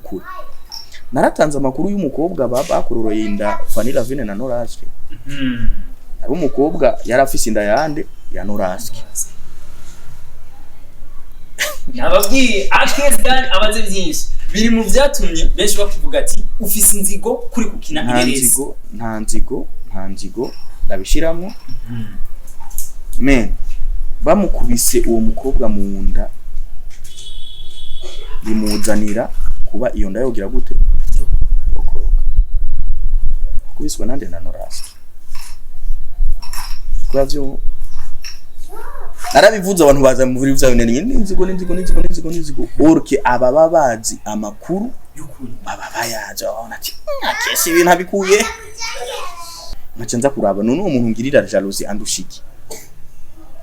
Y'ukuri naratanze amakuru y'umukobwa bakororoye inda Fanny Lavine na Noraske. Ari umukobwa yari afise inda yande? Ya Noraske. Nababwiye, Akes Dan abaze byinshi, biri mu byatumye benshi bakuvuga ati ufise inzigo kuri gukina Nta ireresi. nzigo, nta nzigo, nta nzigo ndabishiramwo. Men bamukubise uwo mukobwa mu nda, bimuzanira kuba iyo nda yogira gute? Yokoroka. Kubiswe nande? Na Noraske. Kuba vyo narabivuze, abantu baza muri vya bintu nyine, n'inzigo, n'inzigo, n'inzigo, n'inzigo, n'inzigo, orke ababa bazi amakuru y'ukuri baba bayazi, babona ati akesi ibintu abikuye. Nkaca nza kuraba none uwo muntu ngirira jalousie andushiki,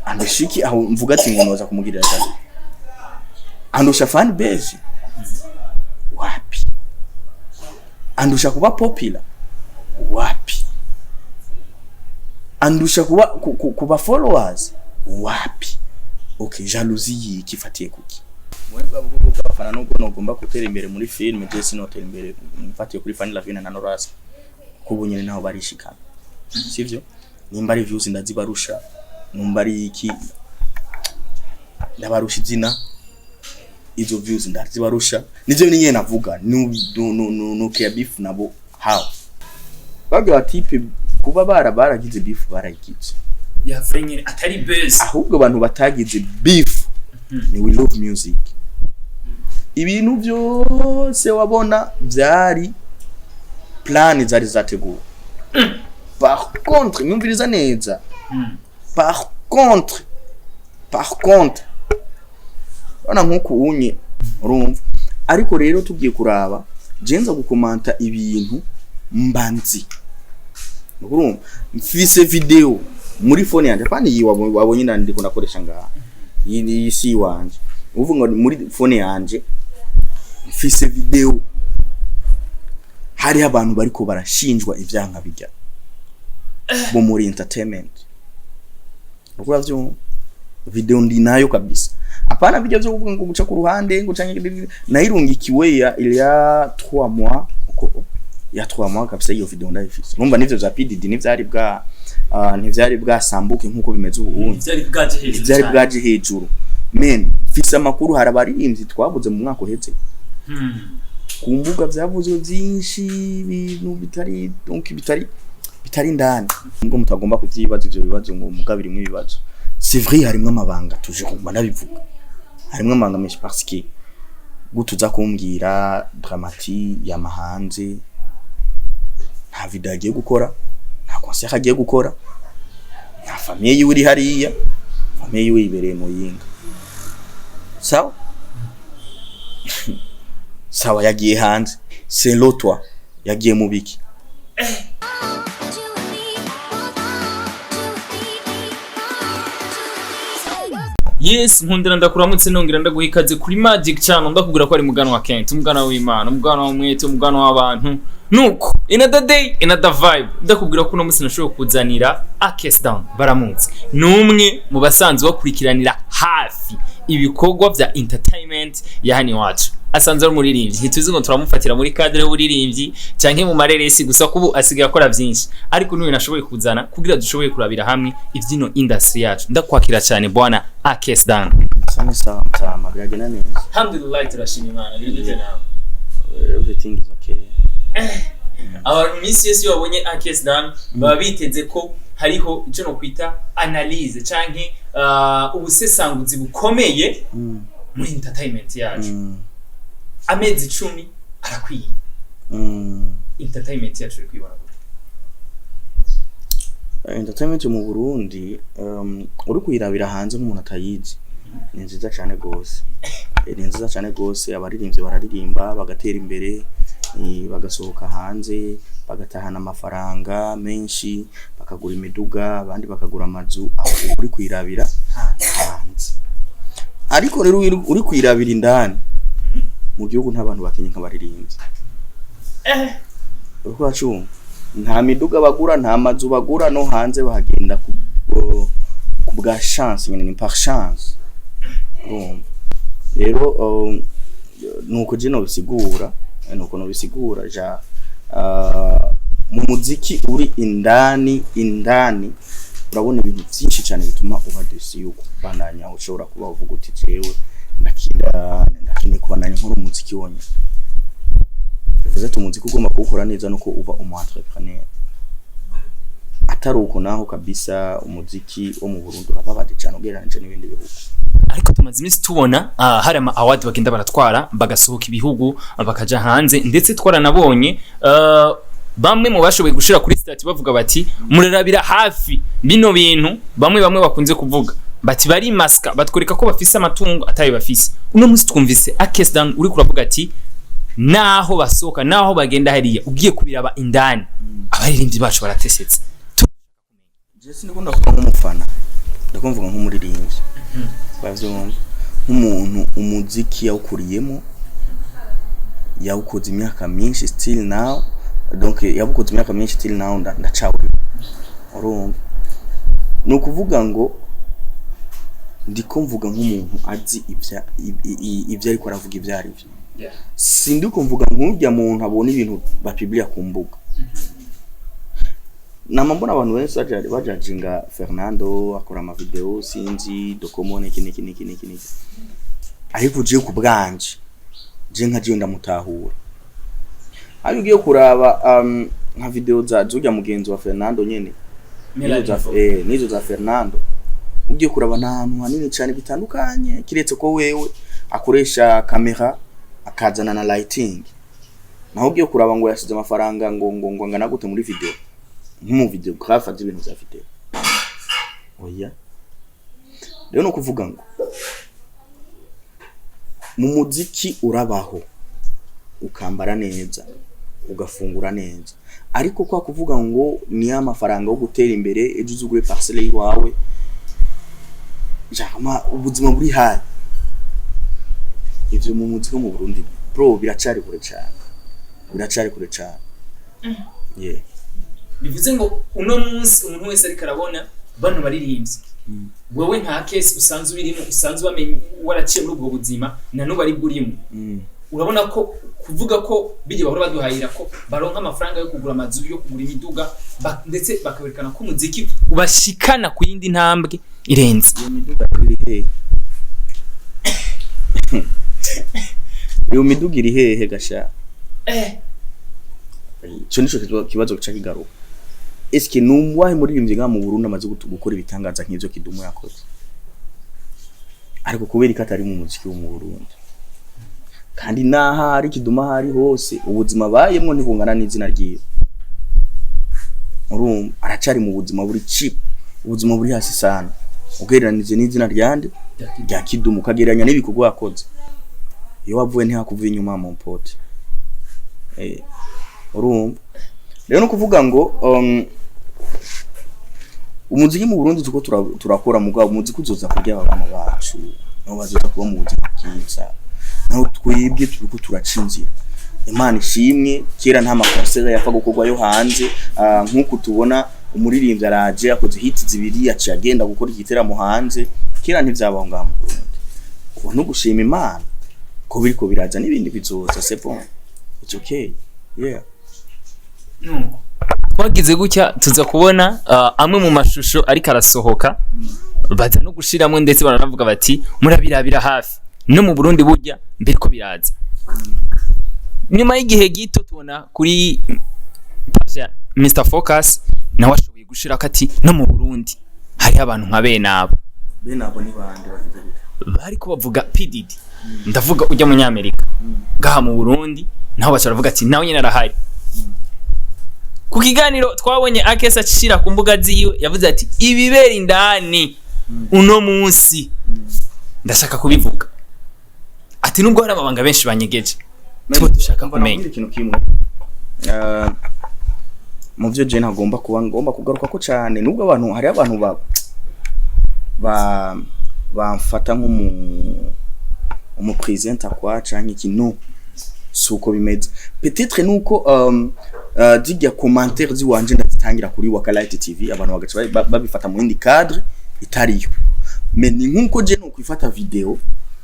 andushiki aho mvuga ati ngo noza kumugirira jalousie? Andusha fan base? Wapi. Andusha kuba popular? Wapi. Andusha kuba kuba followers? Wapi. Okay, jalousie yiki ifatiye kuki? Mwebwe bwoko bw'abafana, nubwo nogomba gutera imbere muri film, je sinotera imbere mfatiye kuri Fanny Lavine na Norasa, kuko ubu nyene naho barishikana, sivyo? Nimba ari views ndazibarusha, numba ari iki ndabarusha izina, izo views ndazibarusha. Nivyo nyene navuga, no no no no, no care beef nabo. How baga type kuba baragize beef, barayigize. Ya vrai nyene atari buzz. Ahubwo abantu batagize beef ni We Love Music. Ibintu byose wabona byari plan zari zateguwe. Par contre, nyumviriza neza, par contre urabona nk'uku unye urumva, ariko rero tugiye kuraba, je nza gukomanta ibintu mba nzi. Urumva, mfise video muri phone yanje, apana iyi wabonye ndani ndiko ndakoresha ngaha, iyi si iwanje. Uvuga ngo muri phone yanje mfise video, hariho abantu bariko barashinjwa ivyanka bijya bo muri entertainment. Uko uravyumva, video ndi nayo kabisa, apana bijya vyo kuvuga ngo guca ku ruhande ngo canke nayirungikiwe ya il y a 3 mois, uko ya 3 mois kabisa. Iyo video ndayifise. Urumva nivyo vya PDD ntivyari bwa ntivyari bwasambuke nkuko bimeze ubu. Byari bwaje hejuru Ntivyari cyane. bwaje hejuru. Men mfise amakuru, hari abaririmbyi twabuze mu mwaka uheze. Ku mbuga vyavuzwe vyinshi, ibintu bitari, donc bitari indani, ngo mutagomba kuvyibaza ivyo bibazo, ngo muga birimwo ibibazo. C'est vrai, harimwo amabanga, tuje kumva ndabivuga, harimwo amabanga menshi, parce que gutuza kumbwira Dramati yamahanze, nta video agiye gukora, nta concert agiye gukora, nta famille yiwe iri hariya, famille yiwe yibereye mu yinga. Sawa sawa, yagiye hanze, c'est l'autre yagiye mu biki? You and me, 1, 2, 3, 4. Yes, nkundira ndakuramutse, nongera ndaguha ikaze kuri Magic Channel. Ndakubwira ko ari muganwa Kent, umugana w'Imana, umugana w'umwete, umugana w'abantu. Nuko another day, another vibe. Ndakubwira ko uno munsi nashoboye kuzanira Akes Down. Baramutse, ni umwe mu basanzwe bakurikiranira hafi ibikorwa vya entertainment ya hano iwacu. Asanzwe ari umuririmbyi, ntituzi ngo turamufatira muri cadre y'uburirimbyi canke mu mareresi gusa, kubu asigaye akora byinshi, ariko n'uyu nashoboye kuzana kugira dushoboye kurabira hamwe ivyino industry yacu. Ndakwakira cyane, bwana Akes Dan. Sawa sawa, mtama, biragenda neza. Alhamdulillah, turashima Imana. Biri gute nawe? Everything is okay. Abantu iminsi yose iyo babonye Akes Dan baba biteze ko hariho icyo nokwita analyse canke ubusesanguzi bukomeye muri entertainment yacu. Amezi 10 arakwiye. Entertainment yacu iri kwibona gute? Entertainment mu Burundi, uri kuyirabira hanze nk'umuntu atayizi, ni nziza cyane gose. Ni nziza cyane gose. Abaririmbyi bararirimba bagatera imbere, bagasohoka hanze bagatahana amafaranga menshi, bakagura imiduga, abandi bakagura amazu. Aho uri kuyirabira hanze. Ariko rero uri kuyirabira indani mu gihugu, nta bantu bakenye nk'abaririmbyi. Uriko uracumva, nta miduga bagura, nta mazu bagura. No hanze bahagenda ku bwa chance nyene, ni par chance. Urumva rero, nuko je nobisigura. Nuko nobisigura ja mu muziki uri indani indani, urabona ibintu byinshi cyane bituma uba déçu yuko bandanya ushobora kuba uvuga uti: "Jewe ndakira, ndakeneye kubandanya nkora umuziki wonyine." Bivuze ati umuziki ugomba kuwukora neza nuko uba umu entrepreneur. Atari uko naho kabisa, umuziki wo mu Burundi urababaje cyane ugereranije n'ibindi bihugu. Ariko tumaze iminsi tubona hari ama award bagenda baratwara, bagasohoka ibihugu, bakaja hanze. Ndetse twaranabonye bamwe mu bashoboye gushira kuri statut bavuga bati: "Murarabira hafi bino bintu." Bamwe bamwe bakunze kuvuga bati bari maska, batwereka ko bafise amatungo atayo bafise. Uno munsi twumvise Akes Don uri kuravuga ati naho basohoka, naho bagenda hariya, ugiye kubiraba indani, abaririmbyi bacu baratesetse. Je sindiko ndavuga nk'umufana, ndiko mvuga nk'umuririmbyi, bavyumva, nk'umuntu umuziki yawukuriyemo, yawukoze imyaka myinshi, still now, donc yawukoze imyaka myinshi, still now ndacawurimo. Urumva, ni ukuvuga ngo ndiko mvuga nk'umuntu azi ivyo ariko aravuga ivyo ari vyo. Sindiko mvuga nk'urya muntu abona ibintu bapublia ku mbuga. Nama mbona abantu benshi bajajinga Fernando akora ama video, sinzi dokomo, niki niki niki niki niki, ariko je ku bwanje, je nka jewe ndamutahura. Ayo ugiye kuraba nka video za zurya mugenzi wa Fernando nyene, nizo za Fernando, ugiye kuraba nta hantu hanini cyane bitandukanye, kiretse ko wewe akoresha kamera akazana na lighting. Naho ugiye kuraba ngo yasize amafaranga ngo angana gute muri video, nk'umu videographe azi ibintu vya video, oya. Rero ni ukuvuga ngo mu muziki urabaho, ukambara neza, ugafungura neza, ariko kwa kuvuga ngo ni amafaranga yo gutera imbere, ejo uzugure parcelle yiwawe, jama ubuzima buri hayi, ivyo mu muziki wo mu Burundi, bro, biracari kure cyane, biracari kure cyane, yeah. Bivuze ngo uno munsi umuntu wese ariko arabona bano baririmbyi, wewe nka kesi usanzwe ubirimo, usanzwe wamenye, waraciye muri ubwo buzima, na n'ubu aribwo urimo, urabona ko kuvuga ko bijya bahora baduhayira ko baronka amafaranga yo kugura amazu, yo kugura imiduga, ndetse bakaberekana ko umuziki ubashikana ku yindi ntambwe irenze. Iyo miduga iri hehe? Iyo miduga iri hehe gasha? Ico nico kibazo kica kigaruka. Eske ni uwahe muririmbyi ngaha mu Burundi amaze gukora ibitangaza nk'ivyo Kidumu yakoze? Ariko kubera ko atari mu muziki wo mu Burundi, kandi naho ari Kidumu, aho ari hose, ubuzima abayemwo ntibungana n'izina ryiwe. Urumva, aracari mu buzima buri cheap, ubuzima buri hasi sana ugereranije n'izina ryande, rya Kidumu, ukagereranya n'ibikorwa yakoze. Iyo wavuye ntihakuva inyuma, mon pote. Urumva rero, no kuvuga ngo umuziki mu Burundi tuko turakora, mugabo umuziki uzoza kurya aba bana bacu, nabo bazoza kuba mu buzima bwiza, naho twebwe turiko turaca inzira. Imana ishimwe, kera nta ma concert yapfa gukorwa yo hanze. Nk'uku tubona umuririmbyi araje akoze hit zibiri, aciye agenda gukora igiteramo hanze, kera ntivyabaho ngaha mu Burundi. Ubu no gushima Imana ko biriko biraza, n'ibindi bizoza. C'est bon, it's okay, yeah. Nuko twagize gutya tuza kubona amwe mu mashusho ariko arasohoka, baza no gushiramo, ndetse baranavuga bati: "Murabirabira hafi, no mu Burundi burya mbere ko biraza." Nyuma y'igihe gito tubona kuri page ya Mr Focus, nawe ashoboye gushirako ati: "No mu Burundi hariho abantu nka bene abo." Bene abo ni bande? Bagize gute? Bariko bavuga PDD, ndavuga ujya munyamerika ngaha mu Burundi, naho baca baravuga ati nawe nyine arahari. Ku kiganiro twabonye Akesa acishira ku mbuga ziwe, yavuze ati: "Ibibera indani uno munsi ndashaka kubivuga," ati: "Nubwo hari amabanga benshi banyegeje, tuba dushaka Mbona kumenya." Nakubwira ikintu kimwe. Mu byo je ntagomba kuba ngomba kugaruka ko cyane, nubwo abantu, hari abantu ba bamfata nk'umu umu presenter kwa canke iki, no suko bimeze. Peut-être nuko zijya commentaire ziwanje ndazitangira kuri Wakalite TV, abantu bagaca babifata mu yindi cadre itariyo. Mais ni nkuko je no kwifata video.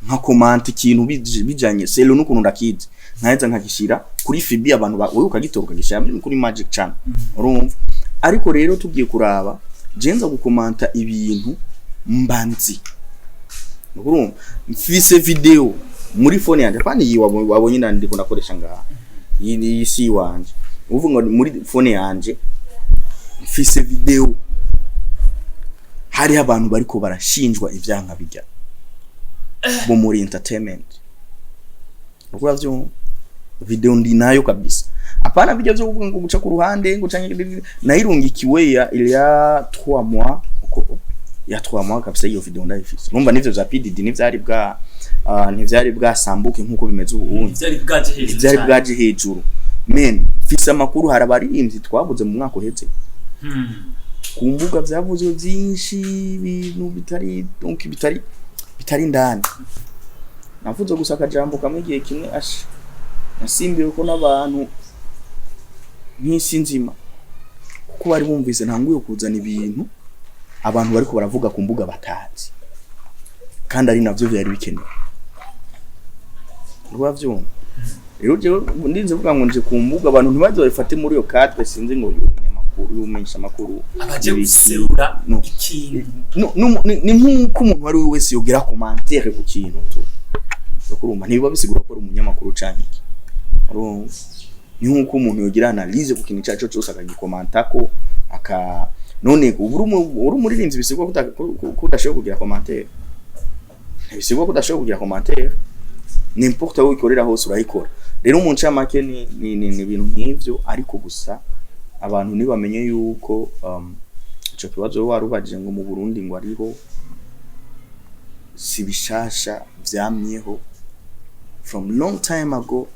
Nka commenta ikintu bijanye selon n'ukuntu ndakizi, nkaheza nkagishira kuri FB, abantu wewe ukagitora ukagishira kuri Magic Channel, urumva? Ariko rero tugiye kuraba, je nza gukomanta ibintu mbanzi, urumva? Mfise video muri phone yanje, apana iyi wabonye ndani ndiko ndakoresha ngaha, iyi ni si iwanje. Uvuga ngo muri phone yanje mfise video, hariho abantu bariko barashinjwa ivyanka bijya bo muri entertainment, uko uravyumva? Video ndi nayo kabisa, apana bijya vyo kuvuga ngo guca ku ruhande ngo canke nayirungikiwe ya il y a 3 mois, uko ya 3 mois kabisa. Iyo video ndayifise, urumva? Nivyo vya PDD ntivyari bwasambuke nkuko bimeze ubu. Byari bwaje hejuru Byari cyane. bwaje hejuru. Men, mfise amakuru, hari abaririmbyi twabuze mu mwaka uheze. Ku mbuga vyavuzwe vyinshi, ibintu bitari, donc bitari indani. Navuze gusa akajambo kamwe igihe kimwe, asha nasimbiwe ko n'abantu nk'isi nzima, kuko bari bumvise ntanguye kuzana ibintu abantu bariko baravuga ku mbuga batazi, kandi ari navyo vyari bikenewe. Uravyumva rero? Jewe ndinze vuga ngo nje ku mbuga, abantu ntibaze babifate muri iyo cadre, sinzi ngo uyu munyamakuru, uyu umenyesha amakuru abaje ibiki. Guserura No. ikintu. No, ni nk'uko umuntu uwo ari we wese yogira commentaire ku kintu tu, urumva? Ntibiba bisigura ko ari umunyamakuru canke iki, urumva? Ni nk'uko umuntu yogira analyse ku kintu icyo ari cyo cyose, akagikomantako aka none ubu uri umuririmbyi, bisigura ko udashoboye kugira commentaire? Ntibisigura ko udashoboye kugira commentaire. N'importe aho uyikorera hose urayikora. Rero mu ncamake ni ibintu nk'ivyo, ariko gusa abantu ntibamenye yuko ico kibazo wari ubajije ngo mu Burundi ngo ariho si bishasha, vyamyeho from long time ago.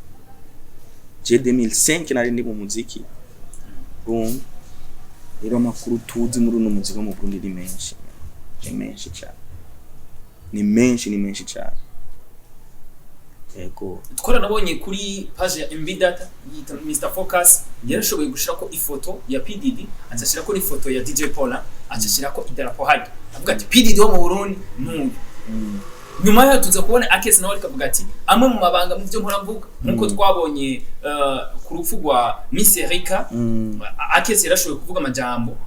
Je 2005 nari ndi mu muziki, urumva? Rero amakuru tuzi muri uno muziki wo mu Burundi ni menshi, ni menshi cyane, ni menshi, ni menshi cyane, yego. Twaranabonye kuri page ya MB Data yita Mr Focus, yarashoboye gushirako ifoto ya PDD, acashirako n'ifoto ya DJ Paula, acashirako idarapo hajya, avuga ati PDD wo mu Burundi n'uyu. Nyuma yaho tuza kubona Akesi nawe ariko avuga ati amwe mu mabanga mu byo mpora mvuga, nkuko twabonye ku rupfu rwa Miss Erika. Akesi yarashoboye kuvuga amajambo,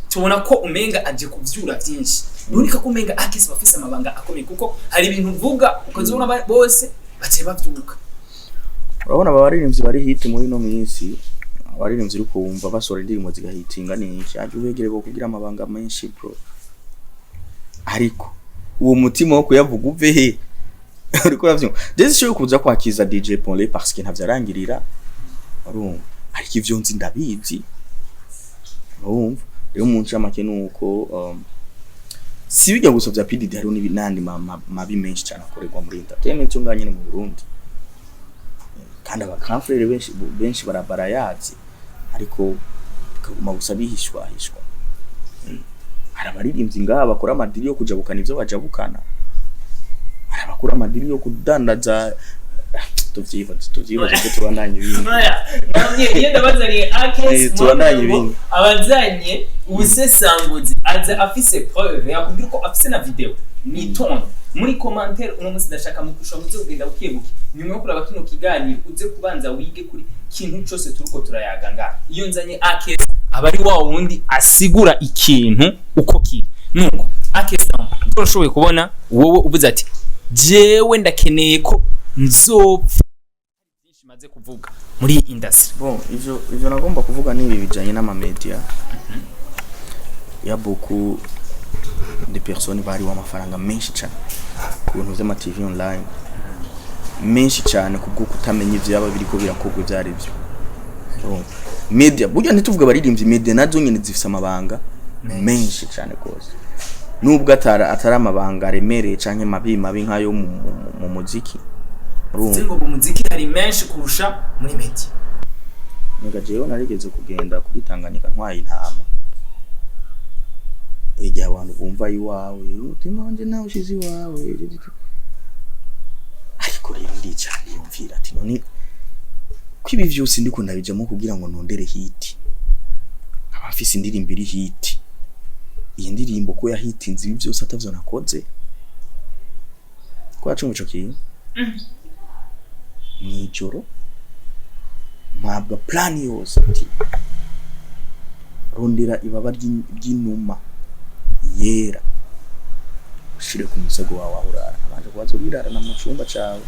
tubona ko umenga aje kuvyura byinshi. Biboneka ko umenga Akesi bafise amabanga akomeye, kuko hari ibintu uvuga ukazibona bose baciye bavyuka. Urabona aba baririmbyi bari hit muri ino minsi, abaririmbyi uri kumva basohora indirimbo zigahitinga, ni iki aje ubegere bo kugira amabanga menshi, bro? Ariko uwo mutima wo kuyavuga uve he? Uriko uravyumva? Je sishoboye kuza kwakiza DJ Ponle parce que ntavyarangirira, urumva? Ariko ivyo nzi ndabizi, urumva? Rero mu ncamake nuko si bijya gusa vya PDD, hariho n'andi mabi menshi cyane akorerwa muri entertainment yo ngaha nyene mu Burundi, kandi aba grand frère benshi benshi barayazi, ariko bikaguma gusa bihishwahishwa. Hari abaririmbyi ngaha bakora amadiri yo kujabukana ivyo bajabukana, hari abakora amadiri yo kudandaza. Tuvyibaze, tuvyibaze ko tubandanye ibindi. Oya, namwe iyo ndabazaniye Akesi, Tubandanye ibindi. Abazanye ubusesanguzi, aza afise preuve, yakubwira ko afise na video. Nitonde muri commentaire uno munsi, ndashaka mukusha muze kugenda buke buke nyuma yo kuraba kino kiganiro, uze kubanza wige kuri kintu cose turiko turayaga ngaha. Iyo nzanye Akesi, aba ari wa wundi asigura ikintu uko kiri. Nuko Akesi, turashoboye kubona wowe uvuze ati jewe ndakeneye ko nzopfa byinshi maze kuvuga muri iyi industry. Bon, ivyo nagomba kuvuga ni ibi bijanye n'ama media ya beaucoup de personnes bariwe amafaranga menshi cyane ku bintu vy'ama TV online, menshi cyane, kubwo kutamenya ivyaba biriko birakorwa ivyo ari byo. Urumva? Media burya, ntituvuga abaririmbyi, media nazo nyene zifise amabanga menshi cyane rwose, nubwo atari amabanga aremereye canke mabi mabi nk'ayo mu muziki, urumva? Ngo mu muziki hari menshi kurusha muri media. Nega jewe narigeze kugenda kuri Tanganyika ntwaye intama. Igihe abantu bumva iwawe, umutima wanje nawe ushize iwawe, ariko rero ndicara niyumvira ati none ko ibi vyose ndiko ndabijamo kugira ngo nondere hit, nkaba mfise indirimbo iri hit, iyi ndirimbo ko yahitinze ibi byose atavyo nakoze? Ko yacumva ico kintu mw'ijoro, mpabwa plan yose, ati rondera ibaba ry'inuma yera, ushire ku musego wawe aho urara. Abanje kubaza: "Urirarana mu cumba cawe?"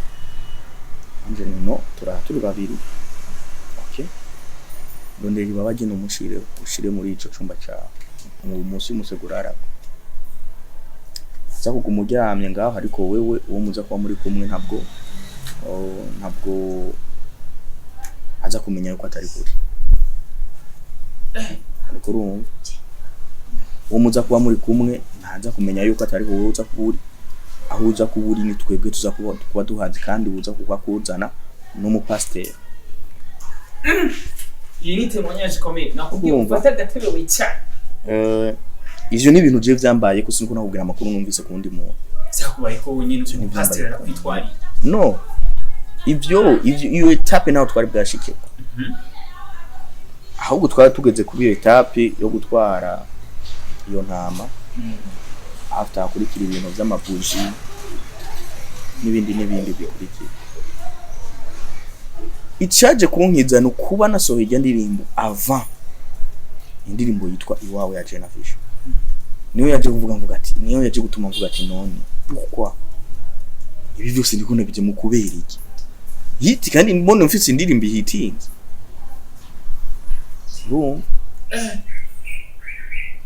Anje nti: "No, turaha turi babiri." "Okay, rondera ibaba ry'inuma, ushire muri ico cumba cawe mu munsi y'umusego urarako, aza kuguma uryamye ngaho, ariko wewe uwo muza kuba muri kumwe ntabwo, oh, ntabwo aza kumenya yuko atari kuri." Ariko urumva, uwo muza kuba muri kumwe ntaza kumenya yuko atari wowe uza kuba uri aho. Uza kuba uri ni twebwe tuza kuba duhazi, kandi uza kuba kuzana n'umupasiteri. Iyi ni témoignage ikomeye, nakubwiye. Urumva? Ufate agatebe wicare. Ivyo ni ibintu je vyambaye ko siniko nakubwira amakuru numvise ku wundi muntu. Byakubaye ko wenyine, Ivyo umupasiteri ntivyambaye. arakwitwariye? No, ivyo iyo étape naho twari bwashikeko, ahubwo twari tugeze kuri iyo étape yo gutwara iyo ntama. After hakurikira ibintu vy'amabuji n'ibindi n'ibindi bikurikira. Icaje kunkiza ni ukuba nasohoye irya ndirimbo avant, indirimbo yitwa Iwawe ya Jena Vision. Niyo yaje kuvuga, mvuga ati, niyo yaje gutuma mvuga ati: "None pourquoi ibi byose ndiko nabije mu kubera iki hit, kandi mbona mfise indirimbo ihitinze?" Urumva?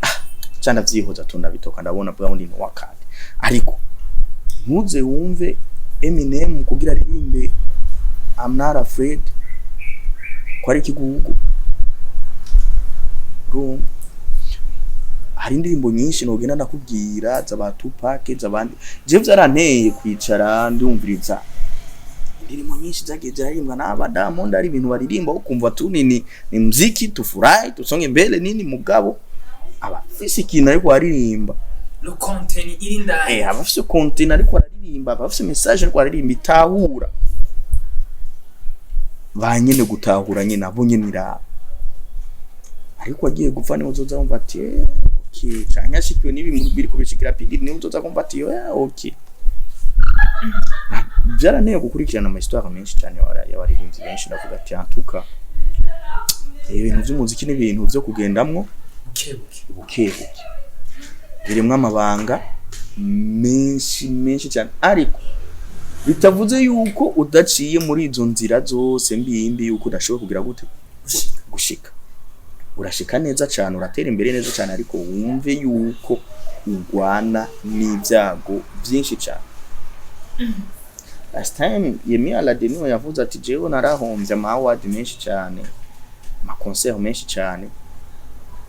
Ah, ca ndavyihoza tu, ndabitoka, ndabona bwa wundi ni wakati. Ariko ntuze wumve Eminem kugira aririmbe "I'm Not Afraid" ko ari ikigugu. Urumva, hari indirimbo nyinshi nogenda ndakubwira z'aba Tupac, z'abandi. Jewe vyaranteye kwicara ndumviriza indirimbo nyinshi zagiye ziraririmbwa n'aba Diamond. Ari ibintu baririmba ukumva tu ni mziki, tufurahi, tusonge mbele, nini. Mugabo aba afise ikintu ariko aririmba. Le contenu iri ndani. Aba afise content ariko araririmba, aba afise message ariko araririmba itahura ba nyene, gutahura nyene abo nyene iraba. Ariko agiye gupfa niwe uzoza wumva ati: "Eh, okay", canke ashikiwe n'ibi biri kubishikira Pidi, niwe uzoza kumva ati: "Eh, okay." Byaranteye gukurikirana ama histoire menshi cyane y'abaririmbyi benshi. Ndavuga ati: "En tout cas, ibintu vy'umuziki ni ibintu vyo kugendamwo buke buke." Buke buke, birimwo amabanga menshi menshi cyane, ariko bitavuze yuko udaciye muri izo nzira zose mbi mbi yuko udashobora kugira gute? Gushika. Gushika, urashika neza cyane, uratera imbere neza cyane, ariko wumve yuko urwana n'ibyago byinshi cyane. Last time Yemi Alade niwe yavuze ati: "Jewe narahombye ama award menshi cyane, ama concert menshi cyane,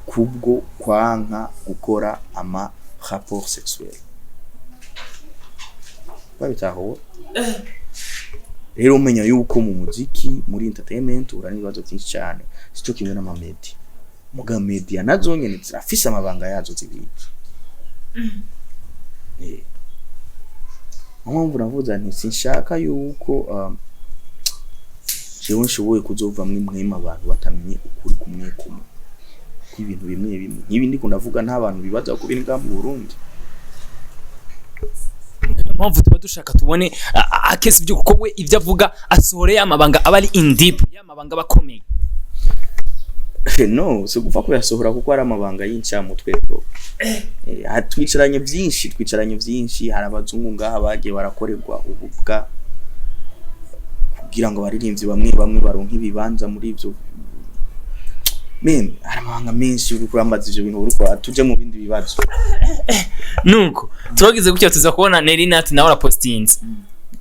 kubwo kwanka gukora ama rapport sexuel." Babitahura rero, umenya yuko mu muziki, muri entertainment, uhura n'ibibazo byinshi cyane. Sico kimwe n'amamedia, muga media nazo nyene zirafise amabanga yazo zibitse. Niyo mpamvu navuze nti sinshaka yuko jewe nshoboye kuzovamwo impwemu abantu batamenye ukuri kumwe kumwe kw'ibintu bimwe bimwe nk'ibi ndiko ndavuga. Nta bantu bibaza ko biri ngaha mu Burundi. Impamvu tuba dushaka tubone akesi ibyo, kuko we ibyo avuga asohoreye amabanga aba ari in deep, y'amabanga aba akomeye. No si gupfa kuyasohora, kuko ari amabanga y'incamutwe, bro. Twicaranye byinshi, twicaranye byinshi. Hari abazungu ngaha bagiye barakorerwa ububwa kugira ngo abaririmbyi bamwe bamwe baronke ibibanza muri ivyo. Men, hari amabanga menshi. Uri kurambaza ivyo bintu, uriko tuje mu bindi bibazo. Nuko twagize gutya, tuza kubona Nelly Nat nawe arapostinze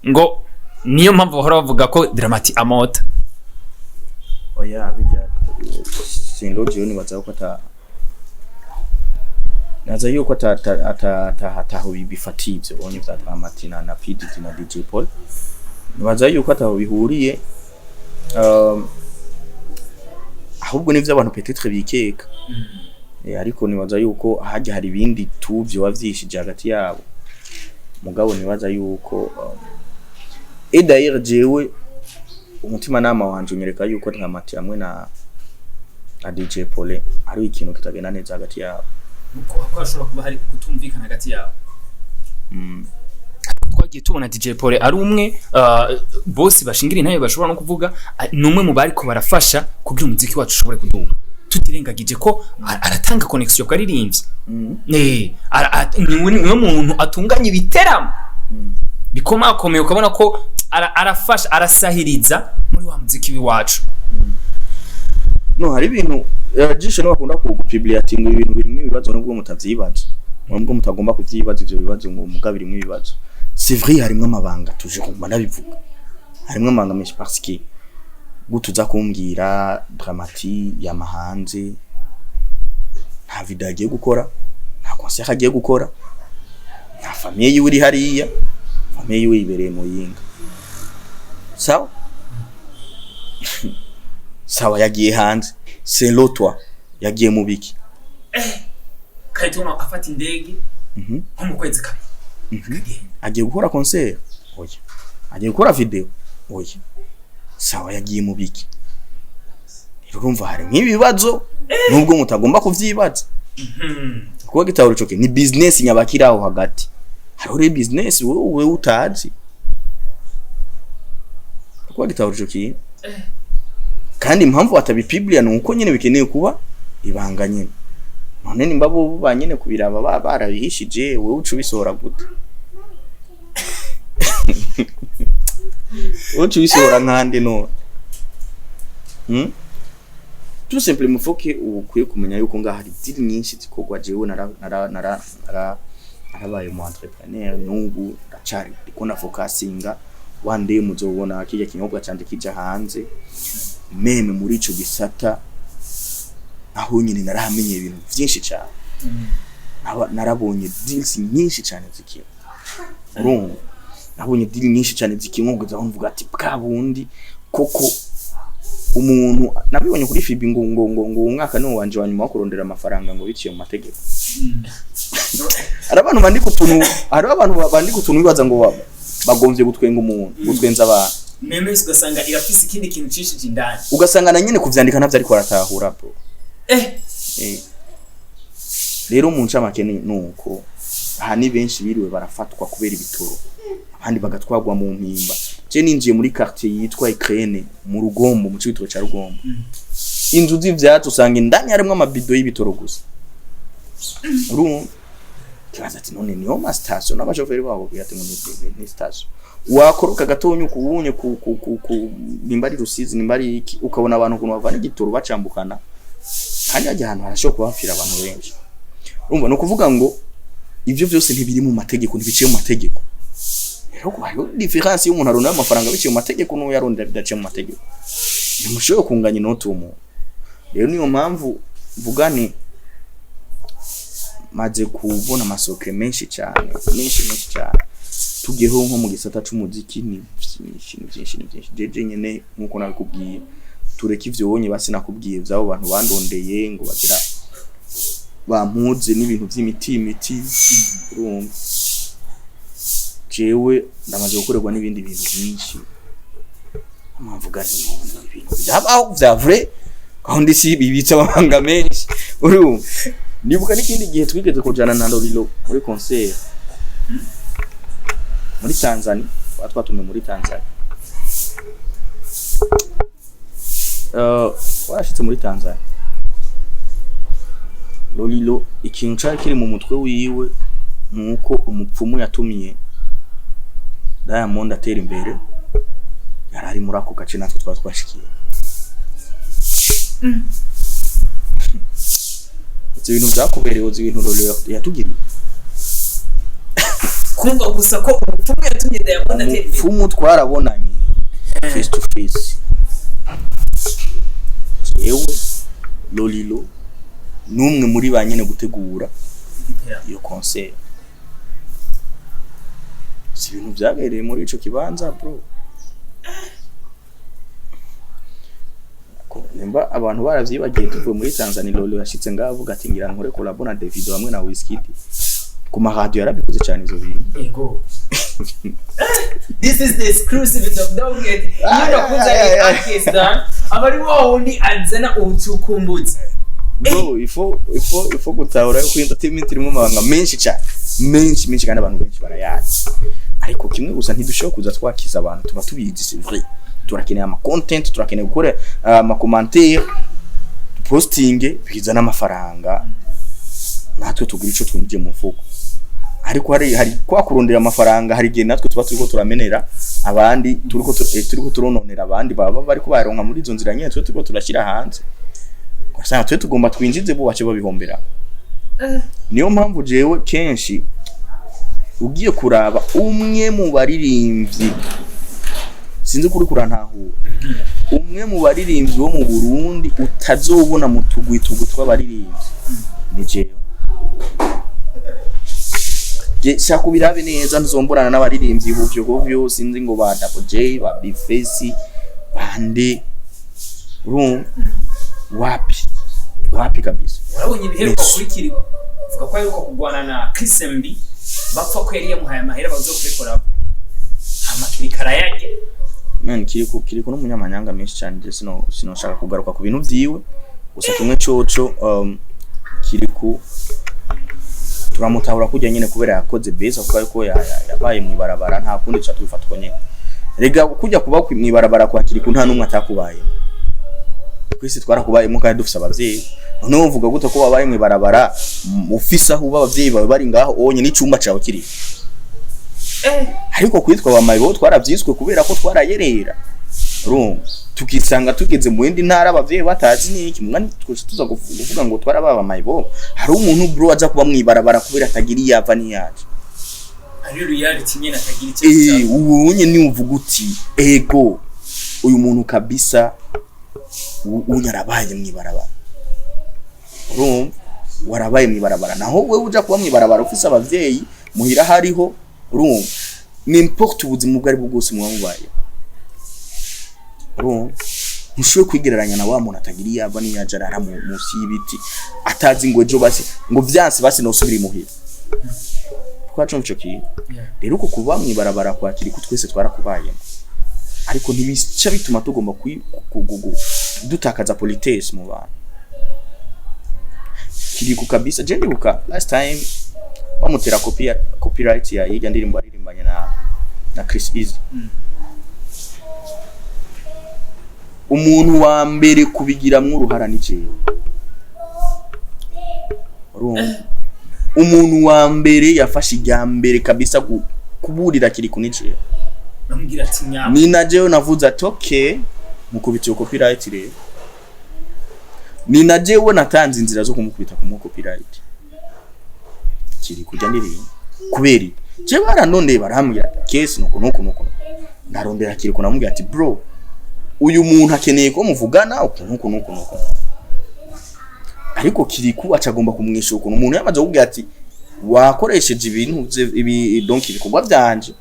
ngo niyo mpamvu bahora bavuga ko Dramati amota. Oya, bijya sindojeyo. Nibaza ko ata naza yuko ataho bifatiye ivyo bonye vya Dramati na PDD na DJ Paul. Nibaza yuko ataho bihuriye, ahubwo nivyo abantu peut-être bikeka. Ariko nibaza yuko hajya hari ibindi tu vyoba vyishije hagati yabo. Mugabo nibaza yuko et d'ailleurs jewe umutima nama wanje unyereka yuko Dramati hamwe na DJ Paul ari ikintu kitagenda neza hagati yabo. Ko hashobora kuba hari kutumvikana hagati yabo. Twagiye tubona DJ Paul ari umwe, bose bashingira intaye, bashobora no kuvuga, ni umwe mu bariko barafasha kugira umuziki wacu ushobore kuduga, tutirengagije ko aratanga connection karirimbyi. Niwe muntu atunganya ibiteramo bikomakomeye, ukabona ko arafasha, arasahiriza muri wa muziki w'iwacu. No hari ibintu, jisho niwe akunda kupublia ati ngo ibintu birimwo ibibazo, nubwo mutavyibaza, nubwo mutagomba kuvyibaza ivyo bibazo, ngo muga birimwo ibibazo. C'est vrai, harimwo amabanga, tuje kumva ndabivuga, harimwo amabanga menshi, parce que gutuza kumbwira Drama-T yamahanze, nta video agiye gukora, nta concert agiye gukora, nta famille yiwe iri hariya, famille yiwe yibereye mu yinga. Sawa sawa, yagiye hanze, c'est l'autre yagiye mu biki? Kayituma afata indege nko mu kwezi kabiri akagenda. Agiye gukora concert? Oya. Agiye gukora video? Oya. Sawa, yagiye mu biki? Rero urumva hari nk'ibibazo nubwo mutagomba kuvyibaza, kuko gitahura ico kintu ni business nyabakiri aho hagati. Hariho rero business wowe utazi, kuko gitahura ico kintu. Kandi impamvu batabipiblia ni uko nyene bikeneye kuba ibanga nyene. None nimba bo ba nyene kubiraba barabihishije, wewe uca ubisohora gute? Uca ubisohora nkande none? Tout simplement, faut que ukwiye kumenya yuko ngaha hari deal nyinshi zikorwa. Jewe nara nara nara nara narabaye mu entrepreneur, n'ubu ndacari ndiko na focusinga. One day muzobona kirya kinyobwa canje kija hanze. Même muri ico gisata aho nyine narahamenye ibintu vyinshi cyane. Narabonye deals nyinshi cyane zikinwa, urumva, nabonye deal nyinshi cyane zikinwa, kugeza aho mvuga ati bwa bundi koko umuntu nabibonye kuri Fibi ngo umwaka ni wanje wa nyuma wo kurondera amafaranga ngo biciye mu mategeko. Hari abantu bandika utuntu, hari abantu bandika utuntu bibaza ngo bagomvye gutwenga umuntu, gutwenza abantu. Memes, ugasanga irafise ikindi kintu cishije indani. Ugasanga na nyene kuvyandika ntavyo ariko aratahura, bro. Rero mu ncamake nuko aha ni benshi biriwe barafatwa kubera ibitoro, abandi bagatwagwa mu mpimba. Je ninjiye muri quartier yitwa Ukraine mu Rugombo, mu cibitoke ca Rugombo, inzu z'ivyatsi, usanga indani harimwo amabido y'ibitoro gusa. Urumva kibaza ati none niyo ma station n'abashoferi babo ati ngo ni station. Wakoroka gatonya ukubunye ku nimba ari Rusizi, nimba ari iki, ukabona abantu ukuntu bavana igitoro bacambukana, kandi hajya ahantu harashobora kuba hapfira abantu benshi. Urumva, ni ukuvuga ngo ivyo vyose ntibiri mu mategeko, ntibiciye mu mategeko. Rero ko hariho différence y'umuntu arondera amafaranga biciye mu mategeko n'uwo yarondera bidaciye mu mategeko, ntimushoboye kunganya inoti uwo muntu. Rero niyo mpamvu mvuga ni maze kubona amasoko menshi cyane, menshi menshi cyane. Tugiyeho nko mu gisata c'umuziki, ni vyinshi, ni vyinshi, ni vyinshi. Jeje nyene nkuko nabikubwiye, tureke ivyo wonye, basi nakubwiye vy'abo bantu bandondeye ngo bagira bampuze n'ibintu vy'imiti imiti. Urumva, jewe ndamaze gukorerwa n'ibindi bintu byinshi, mpamvuga nti none ibintu byabaho vya vrai, aho ndisi bibitse amabanga menshi. Urumva, nibuka n'ikindi gihe twigeze kujana na Lolilo muri concert muri Tanzania, twatumiwe muri Tanzania. Warashitse muri Tanzania, Lolilo ikintu cari kiri mu mutwe wiwe nuko umupfumu yatumiye Diamond atera imbere yari ari muri ako gace natwe twaba twashikiye. Ivyo bintu vyakubereye, uzi ibintu Lolilo yatugiriye? Kumva gusa ko umupfumu yatumye Diamond atera imbere. Umupfumu twarabonanye face to face, jewe, Lolilo n'umwe muri ba nyene gutegura iyo concert. Si ibintu vyabereye muri ico kibanza, bro. Nimba abantu baravyibagiye, tuvuye muri Tanzania, Lolo yashitse ngaho avuga ati ngira nkore collabo na Davido hamwe na Wizkid. Ku maradiyo yarabikoze cyane ivyo bintu. Ego. This is the exclusive of Dogget. Iyo nakuzaniye Akes Dan, aba ari wa wundi azana ubucukumbuzi. Bro, ifo gutahura yuko entertainment irimo amabanga menshi cyane, menshi menshi, kandi abantu benshi barayazi. Ariko kimwe gusa, ntidushobora kuza twakiza abantu, tuba tubizi, c'est vrai, turakeneye ama content, turakeneye gukora ama commentaire, posting, bizana amafaranga, natwe tugira ico twinjiye mu mfuko. Ariko hari kwa kurondera amafaranga, hari igihe natwe tuba turiko turamenera abandi, turiko turononera abandi baba bariko baronka muri izo nzira nyene twe turiko turashyira hanze. Ugasanga twe tugomba twinjize, bo bace babihombera. Niyo mpamvu jewe kenshi ugiye kuraba umwe mu baririmbyi, sinzi kuri kurantahura, umwe mu baririmbyi bo mu Burundi utazobona mu tugwi tugwi tw'abaririmbyi ni jewe. Shaka ubirabe neza, ntuzomborana n'abaririmbyi huvyo huvyo, sinzi ngo ba Double J, ba Big Face, bande, urumva, wapi wapi kabisa. Urabonye ibiheruka Yes. kuri Kirikou, vuga ko aheruka kurwana na Chris MB, bapfa ko yari yamuhaye amahera bazokurekora, hama Kirikou arayarya. Man, Kirikou n'umunyamanyanga menshi cyane. Je sinoshaka kugaruka ku bintu vyiwe, gusa kimwe coco, Kirikou turamutahura kurya nyene kubera yakoze beza, kuko ariko yabaye mw'ibarabara, nta kundi ca tubifata uko nyene. Rega kujya kuba mw'ibarabara kwa Kirikou, nta n'umwe atakubayemo, twese twarakubayemo kandi dufise abavyeyi. Noneho uvuga gute ko wabaye mw'ibarabara, ufise aho uba, abavyeyi bawe bari ngaho onye n'icumba cawe kiri? Ariko kwitwa ba mayibobo twaravyiswe kubera ko twarayerera, urumva, tukisanga tugeze mu yindi ntara abavyeyi batazi niki mwani, twese tuza kuvuga ngo twarababa mayibobo. Hari umuntu, bro, aza kuba mwibarabara kubera atagira iyo ava n'iyaje. Ari reality nyene, atagira icyo. Ubu nye ni uvuga uti ego, uyu muntu kabisa unyarabaye mwibarabara, urumva, warabaye mwibarabara. Naho wewe uja kuba mwibarabara ufise abavyeyi muhira hariho, urumva, n'importe ubuzima ubwo ari bwo bwose muba mubaye, urumva, ntushoboye kwigereranya na wa muntu atagira iyo ava n'iyo aja, arara munsi y'ibiti, atazi ngo ejo basi ngo vyanse basi nosubira imuhira. Twacumva ico kintu. Rero uko kuba mwibarabara kwa Kirikou, twese twarakubayemo, ariko ntibica bituma tugomba dutakaza politesse mu bantu. Kirikou kabisa, je ndibuka last time bamutera copyright ya irya ndirimbo aririmbanye na Chris Easy. Umuntu wa mbere kubigiramwo uruhara ni jewe, urumva, umuntu wa mbere yafashe irya mbere kabisa kuburira Kirikou ni jewe. Bamubwira ati nyama. Ni na jewe navuze ati okay, mukubita iyo copyright. Rero ni na jewe natanze inzira zo kumukubita kumu copyright kiri kujya ndirimba, kubera iki? Jewe baranondeye, barambwira ati case nuko nuko nuko. Ndarondera Kirikou, namubwira ati bro, uyu muntu akeneye ko muvugana uku nuku nuku nuku. Ariko Kirikou acagomba kumwishyura ukuntu umuntu yamaze kukubwira ati wakoresheje ibintu ibi, donc ibikorwa byanje.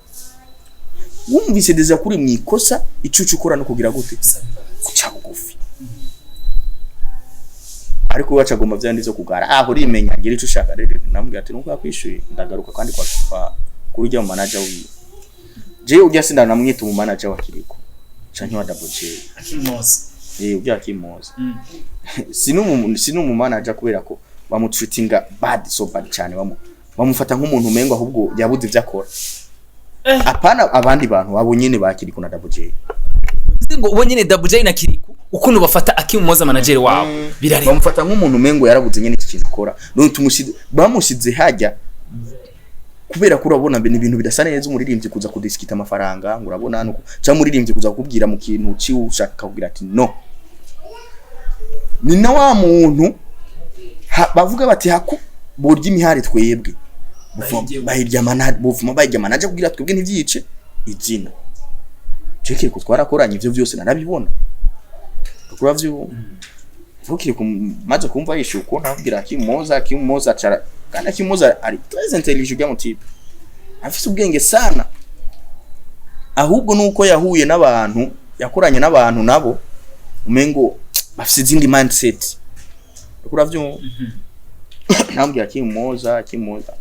Wumvise déjà kuri mu ikosa, icucu ukora no kugira gute? Guca bugufi. Ariko we acagomba vyandi vyo kugara aho urimenya, gira ico ushaka. Rero namubwira ati nuko yakwishuye, ndagaruka kandi kwa kuri ujya mu manager wiwe. Jewe ujya sinda namwita umu manager wa Kirikou canke wa Double J. Akimoza. Eh, ujya Akimoza. Sinumu manager kubera ko bamutreatinga bad, so bad cyane, bamufata nk'umuntu umengo ahubwo yabuze ivyo akora. Apana abandi bantu, abo nyene ba Kirikou na Double J. Bivuze ngo ubo nyene Double J na Kirikou, ukuntu bafata Akimoza manager wabo birarenga. Bamufata nk'umuntu umengo yarabuze nyene iki kintu akora. None tumushize, bamushize hajya kubera ko urabona ni ibintu bidasa neza umuririmbyi kuza kudiskita amafaranga, ngo urabona nuko, cyangwa umuririmbyi kuza kukubwira mu kintu ciwe ushaka akakubwira ati no. Ni na wa muntu bavuga bati haku burya imihari twebwe Bahirya. Bahirya manager, buvuma bahirya manager kugira twebwe ntivyice izina. Je Kirikou twarakoranye, ivyo vyose narabibona, kuravyo Kirikou maze kumva yishuye uko, nabwira Akimoza, Akimoza acara kandi Akimoza ari très intelligent, ujya mu type afise ubwenge sana, ahubwo nuko yahuye n'abantu, yakoranye n'abantu nabo umengo bafise izindi mindset, uravyumva. Nambwira Akimoza, Akimoza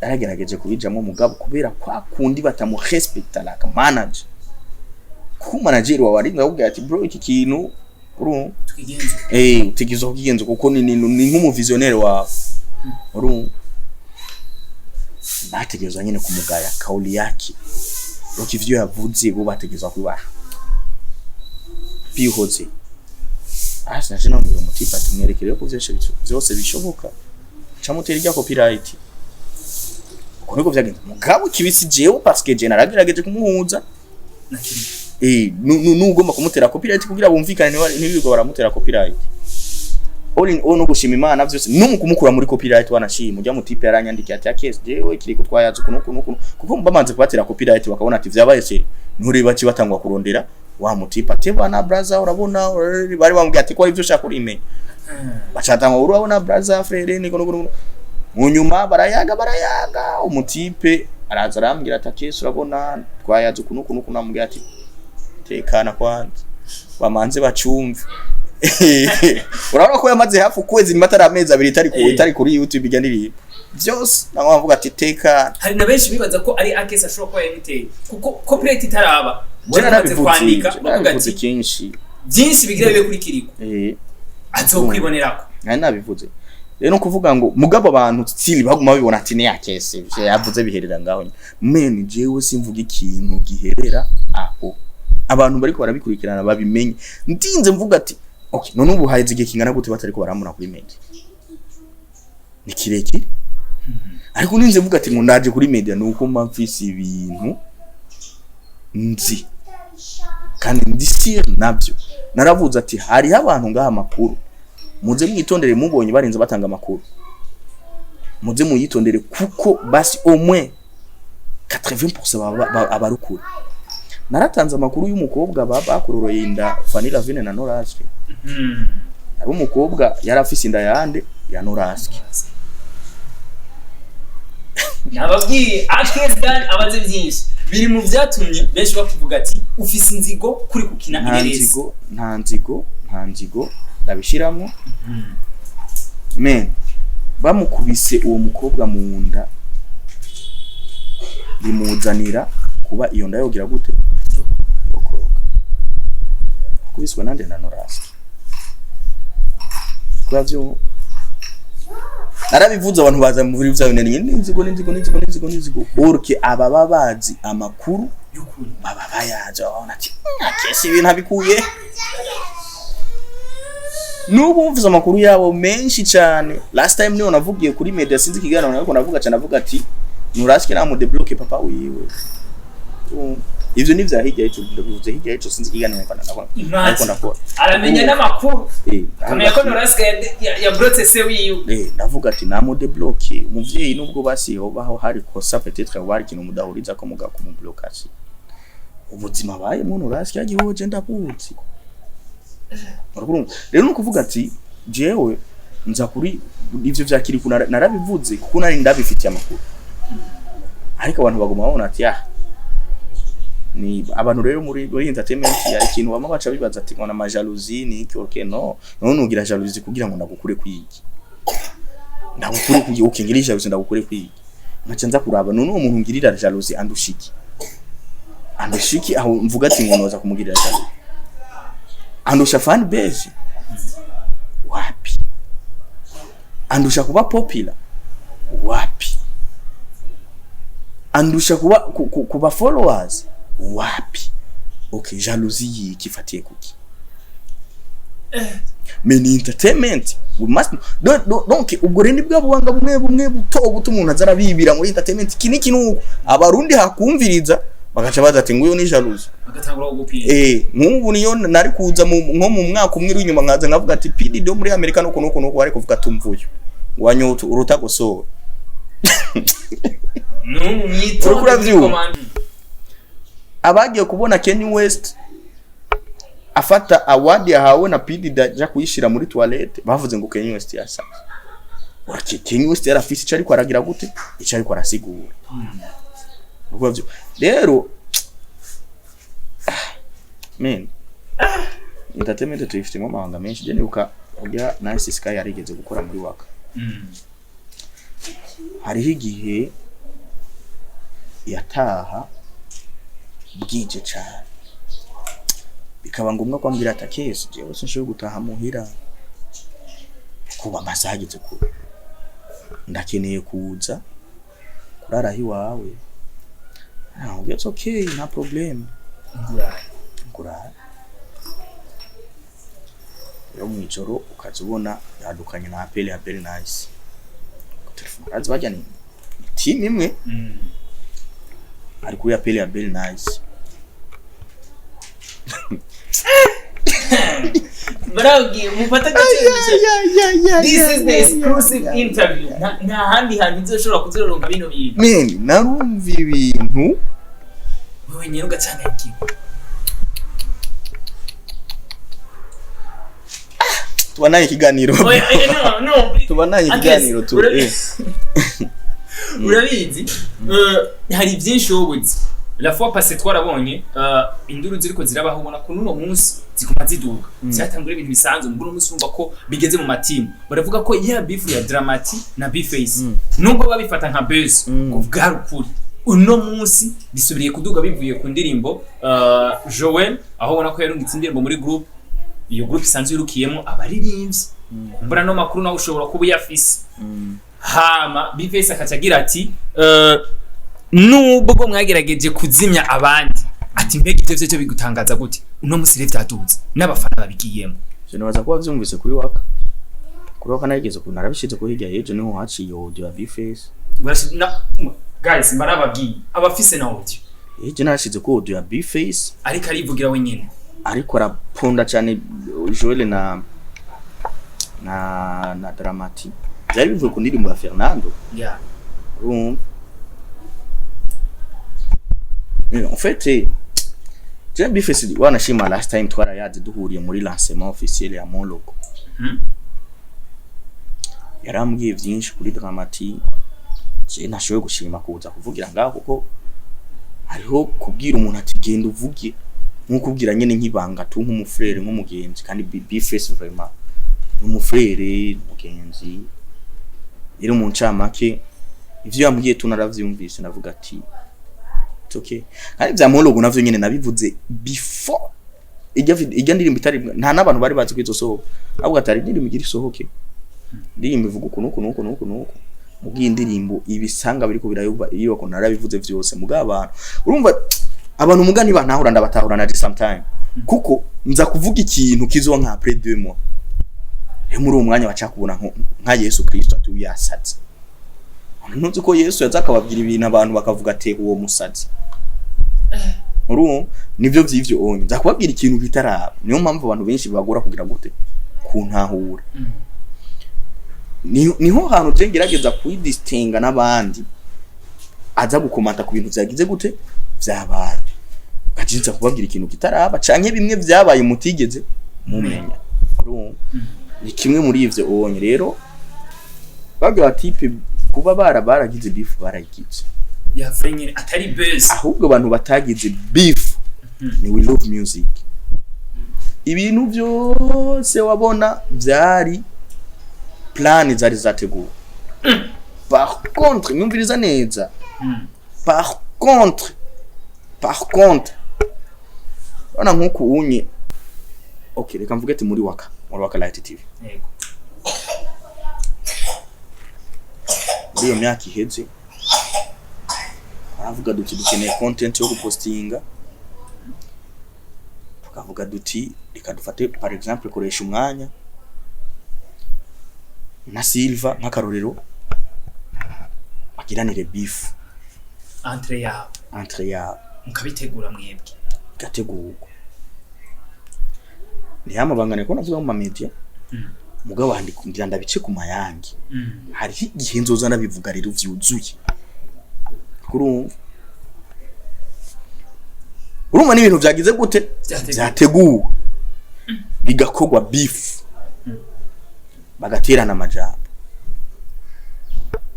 yaragerageje kubijamwo, mugabo kubera kwa kundi batamurespecta like manager, kuko manager wawe ari ndakubwira ati bro, iki kintu urumva, Tukigenza. Eh, utegerezwa kukigenza kuko ni nk'umuvisionnaire wawe, urumva. Bategerezwa nyene kumugaya kauli yake. Donc ivyo yavuze, bo bategerezwa kubaha bihoze hasi. Naje namubwira umu type ati mwerekere ko vyose vyose bishoboka, camutera irya copyright. Uko niko vyagenze. Mugabo kibisi jewe, parce que je naragerageje kumuhuza. Nugomba kumutera copyright kugira bumvikane, ntibirirwa baramutera copyright. All in all, no gushima Imana vyose no mu kumukura muri copyright. Wanashima ujya mu type yaranyandikiye ati: "Akes, jewe kiriko twayaze ukuntu ukuntu ukuntu," kuko bamaze kubatera copyright bakabona ati vyabaye seri, nturi baci batangwa kurondera wa mu type ati: "Bana brother, urabona," bari bambwiye ati ko ari ivyo ushaka kurimenya, bacatangwa: "Urabona brother, frère, niko niko." Mu nyuma barayaga, barayaga, umu type araza arambwira ati: "Akes, urabona twayaze ukuntu ukuntu ukuntu." Amubwira ati: "Tekana kwanza, bamanze bacumve." Urabona ko yamaze hafi ukwezi, nyuma atari amezi 2 itari ku itari kuri YouTube ijya ndirimbo byose, nawe avuga ati: "Tekana." Hari na benshi bibaza ko ari Akes ashobora kuba yamuteye, kuko copyright itaraba Je wari umaze narabivuze, kwandika je bavuga narabivuze ati kenshi. Byinshi bigira bibe kuri Kiriko azokwibonerako. Nari nabivuze rero, no kuvuga ngo mugabo abantu still baguma babibona ati ni Akes, ivyo yavuze biherera ngaho. Men, jewe simvuga ikintu giherera aho. Abantu bariko barabikurikirana babimenye. Ndinze mvuga ati okay, none ubu haheze igihe kingana gute batariko baramuna kuri media? Ni kirekire. Ariko ninze mvuga ati ngo ndaje kuri media, nuko mba mfise ibintu nzi kandi ndi sûr navyo. Naravuze ati hariho abantu ngaha amakuru, muze mwitondere, mubonye barinze batanga amakuru, muze muyitondere, kuko basi au moins 80% abarukura. Naratanze amakuru y'umukobwa bakororoye inda Fanny Lavine na Noraske. Ari umukobwa yari afise inda yande? Ya Noraske. Nababwiye, Akes Dan abaze byinshi, biri mu byatumye benshi bakuvuga ati ufise inzigo kuri gukina Nta ireresi. nzigo, nta nzigo, nta nzigo ndabishiramwo. Men, bamukubise uwo mukobwa mu nda, bimuzanira kuba iyo nda yogira gute? Yokoroka. Kubiswe nande? Na Noraske. Kuba vyo narabivuze, abantu baza muri vya bintu n'inzigo, n'inzigo, n'inzigo, n'inzigo, n'inzigo. Orke ababa bazi amakuru y'ukuri baba bayazi, babona ati: "Akesi ibintu abikuye." N'ubu mvuze amakuru yabo menshi cyane. Last time niyo navugiye kuri media, sinzi ikiganiro ariko navuga cyane, avuga ati Nuraske namu débloque papa wiwe. Ivyo ni vya hirya y'ico, ndabivuze hirya y'ico, sinzi ikiganiro ariko ndakora, ariko ndakora. Aramenya n'amakuru, akamenya ko Noraske yabrotse se wiwe. Ndavuga ati namu débloque umuvyeyi, nubwo basiho baho hari kosa, peut-être bari ikintu mudahuriza ko muga kumubloka, si ubuzima bayemwo Nuraske yagihoje, ndabuzi. Urumva rero, ni ukuvuga ati jewe nza kuri ivyo vya Kiriku, narabivuze kuko nari ndabifitiye amakuru, ariko abantu baguma babona ati ah, ni abantu rero muri entertainment ya ikintu bama baca bibaza ati ngo na jalousie ni iki. Okay, no none ugira jalousie kugira ngo ndagukure kwiki? Ndagukure kwiki? Okay, ngira jalousie ndagukure kwiki? Nkaca nza kuraba none uwo muntu ngirira jalousie andushiki, andushiki aho mvuga ati ngo noza kumugirira jalousie? Andusha fan base? Wapi. Andusha kuba popular? Wapi. Andusha kuba kuba followers? Wapi. Okay, jalousie yiki ifatiye kuki? Mais ni entertainment, we must donc ubwo rero nibwo bubanga bumwe bumwe buto buto umuntu aza arabibira muri entertainment. Iki niki nuko abarundi hakumviriza bagaca baza ati nguyo ni jalousie. Bagatangura kugupinga. Nk'ubu niyo nari kuza nko mu mwaka umwe uri inyuma, nkaza nkavuga ati P Diddy muri Amerika nuko nuko nuko, bari kuvuga tumvuyo wanyuta urutagosora. N'ubu mwitonde. Uriko uravyumva? Command. Abagiye kubona Kanye West afata award yahawe na P Diddy aja kuyishira muri toilette, bavuze ngo Kanye West yasa. Okay, Kanye West yarafise ico ariko aragira gute, ico ariko arasigura. Uriko uravyumva? Rero men, entertainment tuyifitemo amahanga menshi. Je nibuka urya Nice Sky yarigeze gukora muri Waka. Hariho igihe yataha bwije cane, bikaba ngombwa ko ambwira ati: "Akesi, jewe sinshobora gutaha muhira kuba amasaha ageze kure, ndakeneye kuza." Kurara iwawe. Ah, it's okay, nta problème. Nguraye. Kurara rero mw'ijoro ukaza ubona yadukanye na appel ya Bell Nice. Telefone arazi bajya ni team imwe. Ari kuri appel ya Bell Nice. Barabwiye mufate agaciro. This is the exclusive interview. Nta handi hantu uzoshobora kuziroronka bino bintu. Men, narumva ibintu. Wewe nyene ugacanganyikirwa. Tubanaye ikiganiro. Oya, oya, no, no. Tubanaye ikiganiro tu. Urabizi, hari byinshi wowe uzi. La fois passée twarabonye induru ziriko zirabaho, ubona ko n'uno munsi ziguma ziduga. Zatangura ibintu bisanzwe, mbona umunsi wumva ko bigeze mu matimu, baravuga ko ya beef ya Dramati na Bface, nubwo babifata nka buzz, ngo bwari ukuri, uno munsi bisubiriye kuduga bivuye ku ndirimbo Joel, aho ubona ko yarungitse indirimbo muri group, iyo group isanzwe irukiyemo abaririmbyi. Kumbura no makuru nawe ushobora kuba uyafise. Hama Bface akaca agira ati nubwo mwagerageje kuzimya abandi, ati mbega ivyo vyo bigutangaza gute? Uno munsi rero vyaduze n'abafana babigiyemo. Ivyo nibaza kuba vyumvise kuri Waka. Kuri Waka narigeze ku narabishize ko hirya y'ejo niho haciye audio ya Bface. Guys, mbarababwiye abafise na audio. Ejo narashize ko audio ya Bface. Ariko arivugira wenyene. Ariko araponda cyane Joel na Dramati. Byari bivuye ku ndirimbo ya Fernando. Urumva? En fait, je Bface wanashima last time twarayaze duhuriye muri lancement officiel ya Mon Logo. Yarambwiye byinshi kuri Dramati. Je ntashoboye gushima kuza kuvugira ngaho kuko hariho kubwira umuntu ati genda uvuge, nko kubwira nyene nk'ibanga tu, nk'umufrere, nk'umugenzi. Kandi Bface vraiment ni umufrere, umugenzi. Rero mu ncamake ivyo yambwiye tu naravyumvise, navuga ati it's okay. Kandi vya Mon Logo navyo nyene nabivuze before ijya ndirimbo itari, nta n'abantu bari bazi ko izosohoka, ahubwo atari indirimbo igira isohoke, indirimbo ivuga uku nuku nuku nuku nuku. Mubwiye indirimbo ibisanga biriko birayuba iyo ko narabivuze vyose. Mugabo abantu, urumva abantu muga ntibantahura, ndabatahura naje sometime, kuko nza kuvuga ikintu kizoba nka après 2 mois. Rero muri uwo mwanya baca kubona nka Yesu Kristo ati uyasaze. Ntuzi ko Yesu yaza akababwira ibintu abantu bakavuga ati uwo musazi. Urumva nivyo vy'ivyo onye nza kubabwira ikintu kitaraba. Niyo mpamvu abantu benshi bagora kugira gute kuntahura. Niho hantu je ngerageza kwidistinga n'abandi aza gukomanta ku bintu vyagize gute vyabaye, gajiza kubabwira ikintu kitaraba canke bimwe vyabaye mutigeze mumenya. Urumva ni kimwe muri ivyo onye. Rero bagira type kuba baragize beef, barayigize. Ya vrai nyene atari buzz. Ahubwo abantu batagize beef ni We Love Music. Ibintu byose wabona byari plan zari zateguwe. Par contre, nyumviriza neza, par contre urabona nk'uku unye, okay, reka mvuge ati muri Waka Light TV, muri iyo myaka iheze baravuga duti dukeneye content yo gupostinga, tukavuga duti reka dufate par exemple koresha umwanya na Silva nk'akarorero bagiranire beef. Entre yabo. Entre yabo. Mukabitegura mwebwe. Igategurwa. Niyo amabanga ko navuga mu mamedia, mugabo ngira ndabice ku mayange. Hariho igihe nzoza ndabivuga rero vyuzuye. Urumva n'ibintu vyagize gute? Vyateguwe. Vyateguwe, bigakorwa, beef bagaterana amajambo.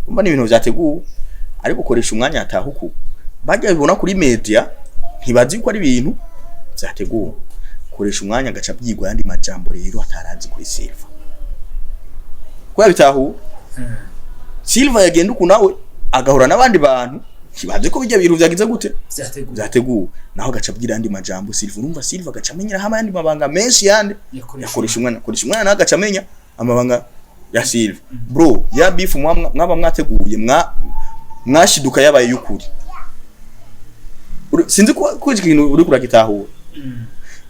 Urumva n'ibintu vyateguwe, ariko ukoresha umwanya atahuku bajya bibona kuri media ntibazi ko ari ibintu vyateguwe. Koresha umwanya agaca byigwa yandi majambo rero atarazi kuri Silva, ko yabitahu Silva yagenda uku nawe agahura n'abandi bantu ntibazi ko bijya bintu vyagize gute? Vyateguwe. Vyateguwe, naho agaca abwira andi majambo Silva. Urumva Silva agaca amenyera hamwe ayandi mabanga menshi yandi. Yakoresha. Yakoresha umwana, akoresha umwana nawe agaca amenya amabanga ya Silva. Bro, ya beef mwaba mwateguye mwa Mwashiduka yabaye y'ukuri. Sinzi ko iki kintu uri kurakitahura.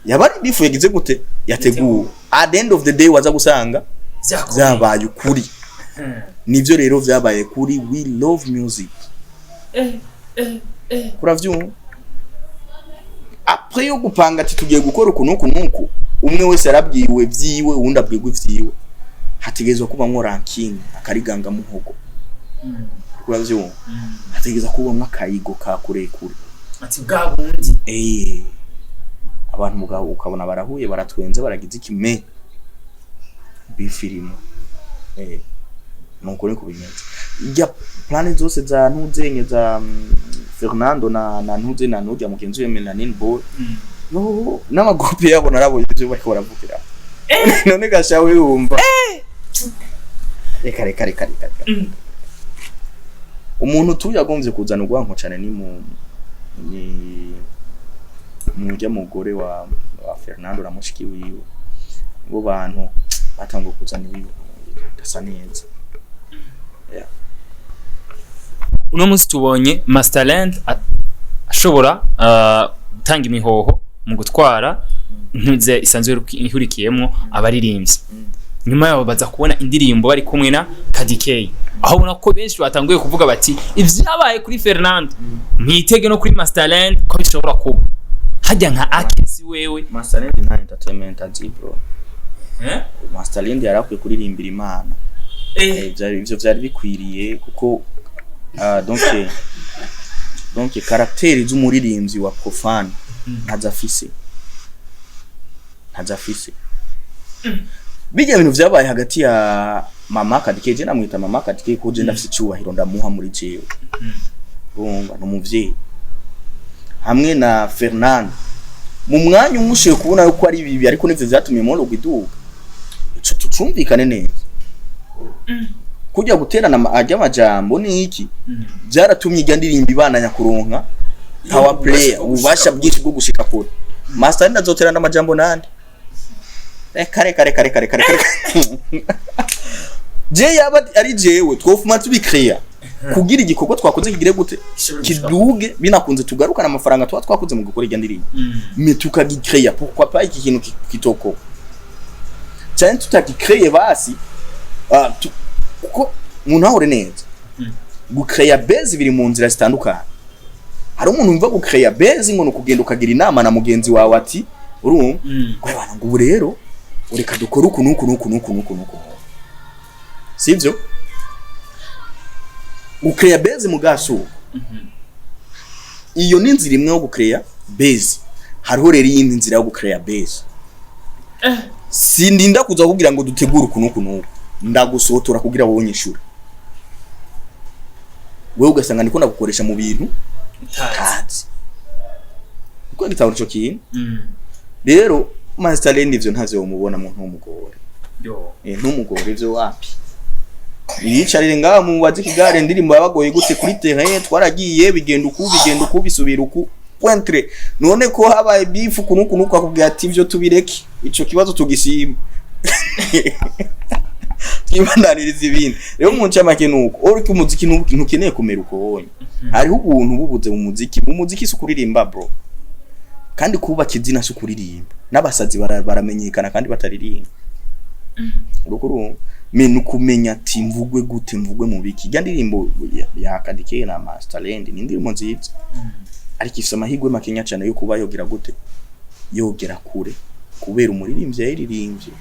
Yaba ari beef yagize gute, yateguwe. At the end of the day waza gusanga Vyakomeye. vyabaye ukuri. Nivyo rero vyabaye kuri We Love Music. Uravyumva, après yo gupanga ati tugiye gukora uku nuku nuku, umwe wese yarabwiwe vyiwe, uwundi abwirwa ivyiwe, hategerezwa kubamwo ranking, akariganga muhogo. Uravyumva, hategerezwa kubamwo akayigo ka kurekure. Ati bwa bundi. Abantu mugabo ukabona barahuye, baratwenze, baragize ikime beef irimo. Nuko niko bimeze. Ijya plan zose za ntuzenye za Fernando na ntuze na nujya mugenzi we Melanin Boy, yo n'amagurupe yabo narabonye ivyo bariko baravugira. None gasha we wumva, reka reka reka reka reka. Umuntu tuye agombye kuzana urwanko cane ni mu ni nujya mugore wa Fernando na mushiki wiwe. Bo bantu batanguye kuzana ibintu bidasa neza. Uno munsi tubonye Masterland ashobora gutanga imihoho mu gutwara ntuze isanzwe ihurikiyemwo abaririmbyi. Nyuma yaho baza kubona indirimbo bari kumwe na Kadie, aho ubona ko benshi batanguye kuvuga bati ivyabaye kuri Fernando mwitege no kuri Masterland ko bishobora kuba hajya nka Akesi wewe. Masterland nta entertainment azi, bro. Eh? Masterland yarakwiye kuririmbira Imana. Ivyo vyari bikwiriye kuko donc caractère z'umuririmbyi wa profane ntazafise, ntazafise. Bijya bintu vyabaye hagati ya mama Kadike, je namwita mama Kadike ko je ndafise icyubahiro ndamuha muri jewe, urumva ni umuvyeyi, hamwe na Fernando mu mwanya umwe ushoboye kubona yuko ari bibi, ariko nivyo vyatumye Mologo iduga. Ico tucumvikane neza, kujya guterana ajya amajambo ni iki byaratumye ijya ndirimba ibandanya kuronka power player, ububasha bwinshi bwo gushika kure. Master ndazoterana amajambo nande? Reka reka reka reka reka reka. Je yaba ari jewe, twofuma tubikreya kugira igikorwa twakoze kigire gute, kiduge, binakunze tugarukana amafaranga tuba twakoze mu gukora ijya ndirimbo, mais tukagikreya. Pourquoi pas iki kintu kitoko cyane tutagikreye basi? Kuko umuntu ahure neza, gukreya buzz biri mu nzira zitandukanye. Hari umuntu wumva gukreya buzz ngo ni ukugenda ukagira inama na mugenzi wawe ati urumva ngo bana, ngo ubu rero ureka dukore uku nuku nuku nuku nuku nuku, sivyo? Gukreya buzz mu gasuko, iyo ni inzira imwe yo gukreya buzz. Hariho rero iyindi nzira yo gukreya buzz. Sindinda kuza kugira ngo dutegure uku nuku nuku, ndagusotora kugira wowe nyishure, wewe ugasanga ndiko ndagukoresha mu bintu utazi uko gitahura ico kintu. Rero Master Land ivyo ntavyo womubona mu ntumugore. Yo. Ntumugore ivyo wapi. Yicarire ngaha mubaze ikigare indirimbo yabagoye gute kuri terrain, twaragiye bigenda uku, bigenda uku, bisubira uku pointre. None ko habaye beef kunuku nuku, akubwira ati ivyo tubireke, ico kibazo tugisima, twibandaniriza ibindi. Rero mu ncamake nuko oriko umuziki ntukeneye kumera uko wonye. Hariho ubuntu bubuze mu muziki. Mu muziki si ukuririmba, bro, kandi kubaka izina si ukuririmba. N'abasazi baramenyekana kandi bataririmba. Uriko urumva, mais ni ukumenya ati mvugwe gute, mvugwe mu biki. Irya ndirimbo ya Kadike na Masterland ni indirimbo nziza, ariko ifise amahirwe makenya cyane yo kuba yogira gute, yogera kure, kubera umuririmbyi yayiririmbye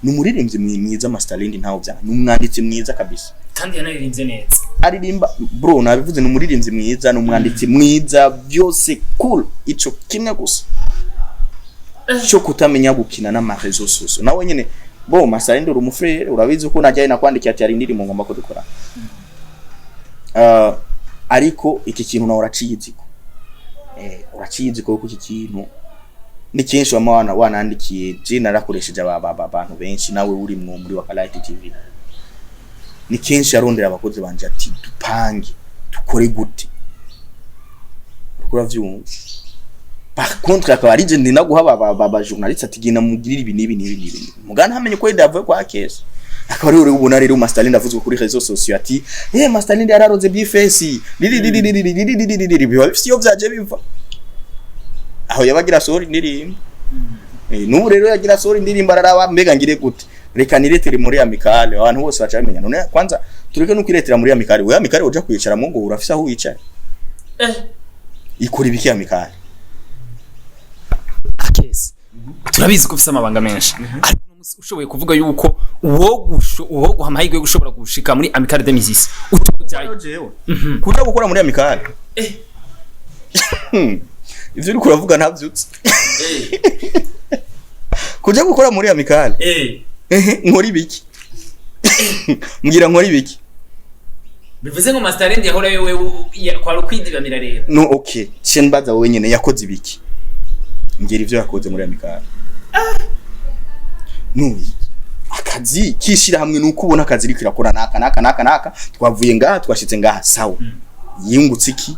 ni umuririmbyi mwiza. Masterland ntawo bya, ni umwanditsi mwiza kabisa. Kandi yanaririmbye neza. Aririmba, bro, nabivuze, ni umuririmbyi mwiza, ni umwanditsi mwiza, byose cool. Ico kimwe gusa cyo kutamenya gukina n'ama réseaux sociaux. Nawe nyene bo Masterland uri umufrere, urabizi ko najyaye nakwandikiye ati hari indirimbo ngomba ko dukora. Ariko iki kintu nawe uraciyiziko, uraciyiziko ko iki kintu ni kenshi wama wanandikiye. Je narakoresheje abantu benshi, nawe uri mwo muri Wakalight TV. Ni kenshi arondera abakozi banje ati dupange dukore gute, uriko uravyumva? Par contre akaba ari je ndinda guha ba journaliste ati genda mugirire ibi n'ibi n'ibi n'ibi, mugana ntamenye ko yavuye kwa kese. Akaba ari ubona rero Masterland avuzwe kuri réseaux sociaux ati: "Eh, Masterland yararoze B-Face." Biba bifise iyo vyaje biva aho yabagira sohora indirimbo. N'ubu rero yagira sohora indirimbo, araraba: mbega ngire gute? Reka niretere muri amicale, abantu bose baca bamenya. None kwanza tureke no kwiretera muri amicale. We, amicale uja kwicaramwo ngo urafise aho wicaye? Ikora ibiki amicale? Akesi, turabizi ko ufise amabanga menshi, ariko uno musi ushoboye kuvuga yuko uwo guha amahirwe yo gushobora gushika muri Amicale des Musiciens, utojayo? Jewe kuja gukora muri amicale? Ivyo uriko uravuga ntavyutse. Kuja gukora muri amicale? Ehe, nkora ibiki? Mbwira, nkora ibiki? Bivuze ngo Masterland yahora wewe kwari ukwidigamira rero? No, okay, mbaza wowe nyene, yakoze ibiki? Mbwira ivyo yakoze muri amicale. No akazi kishira hamwe nuko ubona akazi iriko irakora naka naka naka naka, twavuye ngaha, twashitse ngaha, sawa. Yungutse iki?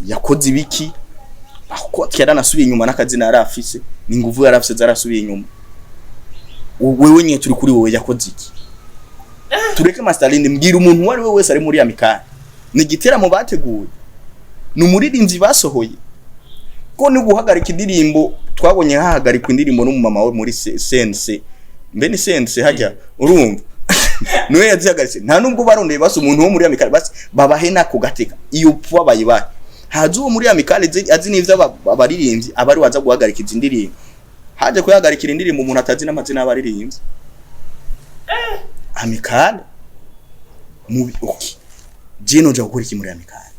Yakoze ibiki? Aho yaranasubiye inyuma n'akazi narafise, ni nguvu yarafise zarasubiye inyuma. Wewe nyine turi kuri wowe, yakoze iki? Tureke Masterland, mbwira umuntu uwo ari we wese ari muri amicale. Ni igiteramo bateguye? Ni umuririmbyi basohoye? Ko ni guhagarika indirimbo, twabonye hahagarikwa indirimbo n'umumama we muri sense, mbe ni sense hajya, urumva niwe yazihagaritse. Nta nubwo barondeye basi umuntu wo muri amicale, basi babahe nako gateka iyo pfuba bayibahe. Haza uwo muri amicale azi n'ivyo abaririmbyi, aba ari waza guhagarika izi ndirimbo. Haje kuyahagarikira indirimbo umuntu atazi n'amazina y'abaririmbyi. Amicale mubi, okay, je noja gukora iki muri amicale?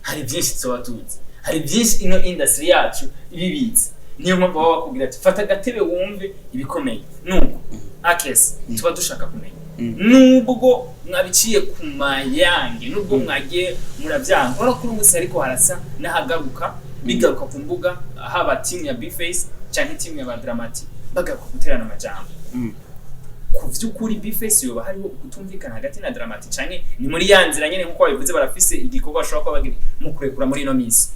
Hari byinshi tuba tuzi, hari byinshi ino industry yacu ibibitse. Niyo mpamvu baba bakubwira ati: "Fata agatebe wumve ibikomeye." Nuko Akesi, tuba dushaka kumenya, nubwo mwabiciye ku mayange, nubwo mwagiye murabyanga, urabona ko uno munsi ariko harasa n'ahagaruka, bigaruka ku mbuga, haba team ya B-Face canke team ya Badramati, bagaruka guterana amajambo. Ku vy'ukuri, B-Face yoba hariho ukutumvikana hagati na Dramati, canke ni muri ya nzira nyene nkuko babivuze, barafise igikorwa bashobora kuba bagira mu kurekura muri ino misi?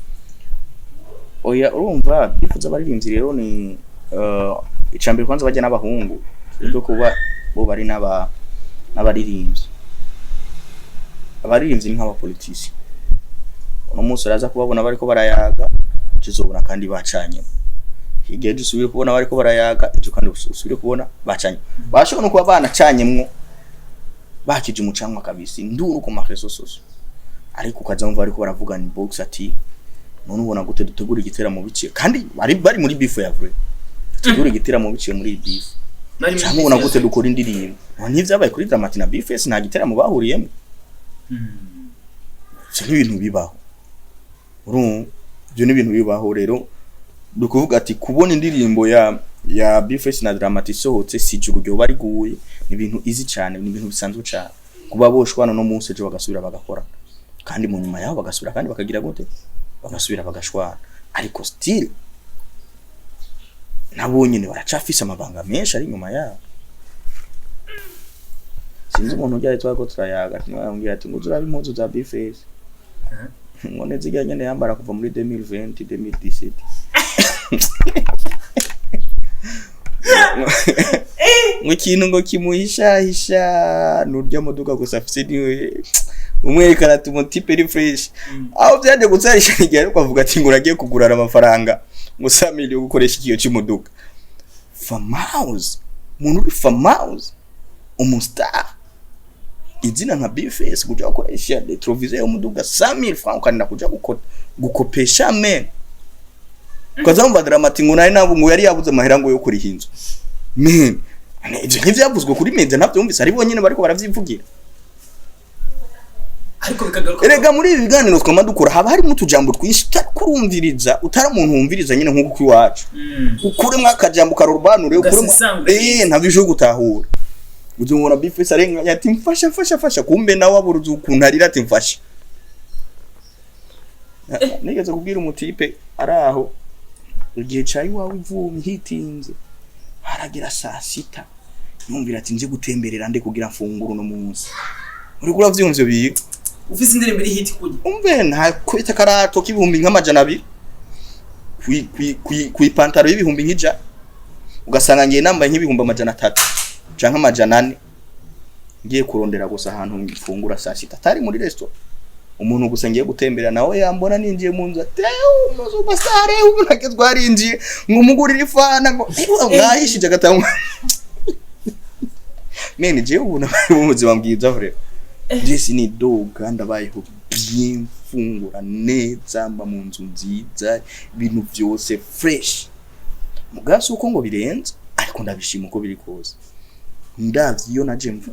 Oya, urumva, bifuza abaririmbyi rero ni icambere kwanza bajya n'abahungu bwo kuba bo bari n'abaririmbyi. Abaririmbyi ni nk'abapolitisi. Uno munsi uraza kubabona bariko barayaga, ejo uzobona kandi bacanye. Hirya ejo usubire kubona bariko barayaga, ejo kandi usubire kubona bacanye. Bashobora no kuba banacanyemwo, bakije umucanwa kabisa, induru ku ma réseaux sociaux, ariko ukaza wumva bariko baravuga ni box ati: "None ubona gute dutegura igiteramo biciye?" Kandi bari muri beef ya vrai. "Dutegura igiteramo biciye muri iyi beef, cyangwa ubona gute dukora indirimbo?" Ntivyabaye kuri Dramati na B-Face? Nta giteramo bahuriyemo. Ivyo ni ibintu bibaho, urumva, ivyo ni ibintu bibaho. Rero ni ukuvuga ati kubona indirimbo ya B-Face na Dramati isohotse, si ijuru ryoba riguye. Ni ibintu easy cyane, ni ibintu bisanzwe cyane kuba boshwana no munsi, ejo bagasubira bagakora, kandi mu nyuma yaho bagasubira kandi bakagira gute, bagasubira bagashwana. Ariko still nabo nyene baracafise amabanga menshi ari inyuma yabo. Sinzi umuntu ujya twako turayaga, ati ati ngo uzurabe impuzu za B-Face, ngo nezirya nyene yambara kuva muri 2020, 2017, ngo ikintu ngo kimuhishahisha nurya modoka gusa afise, niwe umwerekana ati umutipe ari fresh. Aho byaje gutsarisha igihe, ariko avuga ati ngo uragiye kugurana amafaranga ngo sa miliyoni gukoresha ikiyo cy'imodoka. Famous, umuntu uri famous, umustar, izina nka B-Face, kuja gukoresha rétroviseur y'umuduga 100,000 francs, ukanira kuja gukopesha men, ukaza wumva Dramati ngo nari nabo ngo yari yabuze amahera ngo yo kuriha inzu. Men, ivyo ntivyavuzwe kuri media, ntavyumvise, ari bonyene bariko baravyivugira. Ariko bikagaruka. Erega muri ibi biganiro twama dukora haba harimo utujambo twinshi utari kurumviriza, utari umuntu wumviriza nyine nk'uko iwacu. Ukuremwo akajambo karobanure, ukuremwo Ugasesangura. Ntabyo ushobora gutahura. Uzumubona B-Face arenganya ati: "Mfasha, mfasha, mfasha," kumbe nawe aburuze ukuntu arira ati: "Mfasha." Nigeze kubwira umutipe ari aho igihe ca iwawe ivumbi hitinze, haragera saa 6, yumvira ati: "Nje gutemberera nde kugira mfungure uno munsi?" Uriko uravyumva ivyo bintu? Ufise indirimbo iri hit kurya. Umve, nta kwita karato k'ibihumbi nk'amajana 2 kw'ipantaro y'ibihumbi nk'ijana. Ugasanga ngiye nambaye nk'300,000 canke 400, ngiye kurondera gusa ahantu mfungura saa sita, atari muri restaurant. Umuntu gusa ngiye gutembera nawe yambona ninjiye mu nzu ati: "Superstar ubu nake twarinjiye ngo umugurire ifana ngo mwahishije agatangwa." Nene jewe ubu nabaye mu buzima bwiza, vrai. Je sinidoga, ndabayeho bien, mfungura neza, mba mu nzu nziza, ibintu vyose fresh. Mugasi uko ngo birenze, ariko ndabishima uko biri kose. Ndavye iyo naje mva,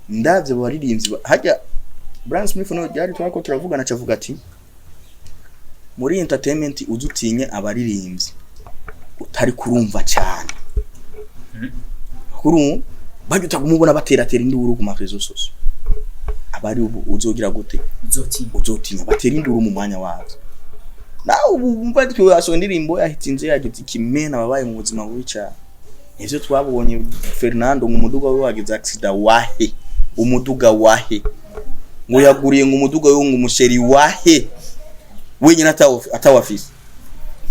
ndavye abo baririmbyi harya Brian Smith no ryari twariko turavugana, acavuga ati: "Muri entertainment uzi utinye abaririmbyi utari kurumva cyane kuru bajya utagumubona bateratera induru ku ma réseaux sociaux." Abari ubu uzogira gute? Uzotinya. Uzotinya batera induru mu mwanya wazo. Nawe ubu umva twasohoye indirimbo yahitinze, yagize ikimena, babaye mu buzima bubi cyane. Nivyo twabonye Fernando ngo umuduga we wagize accident. Wahe umuduga? Wahe ngo yaguriye ngo umuduga we ngo umusheri wahe wenyine atawafise?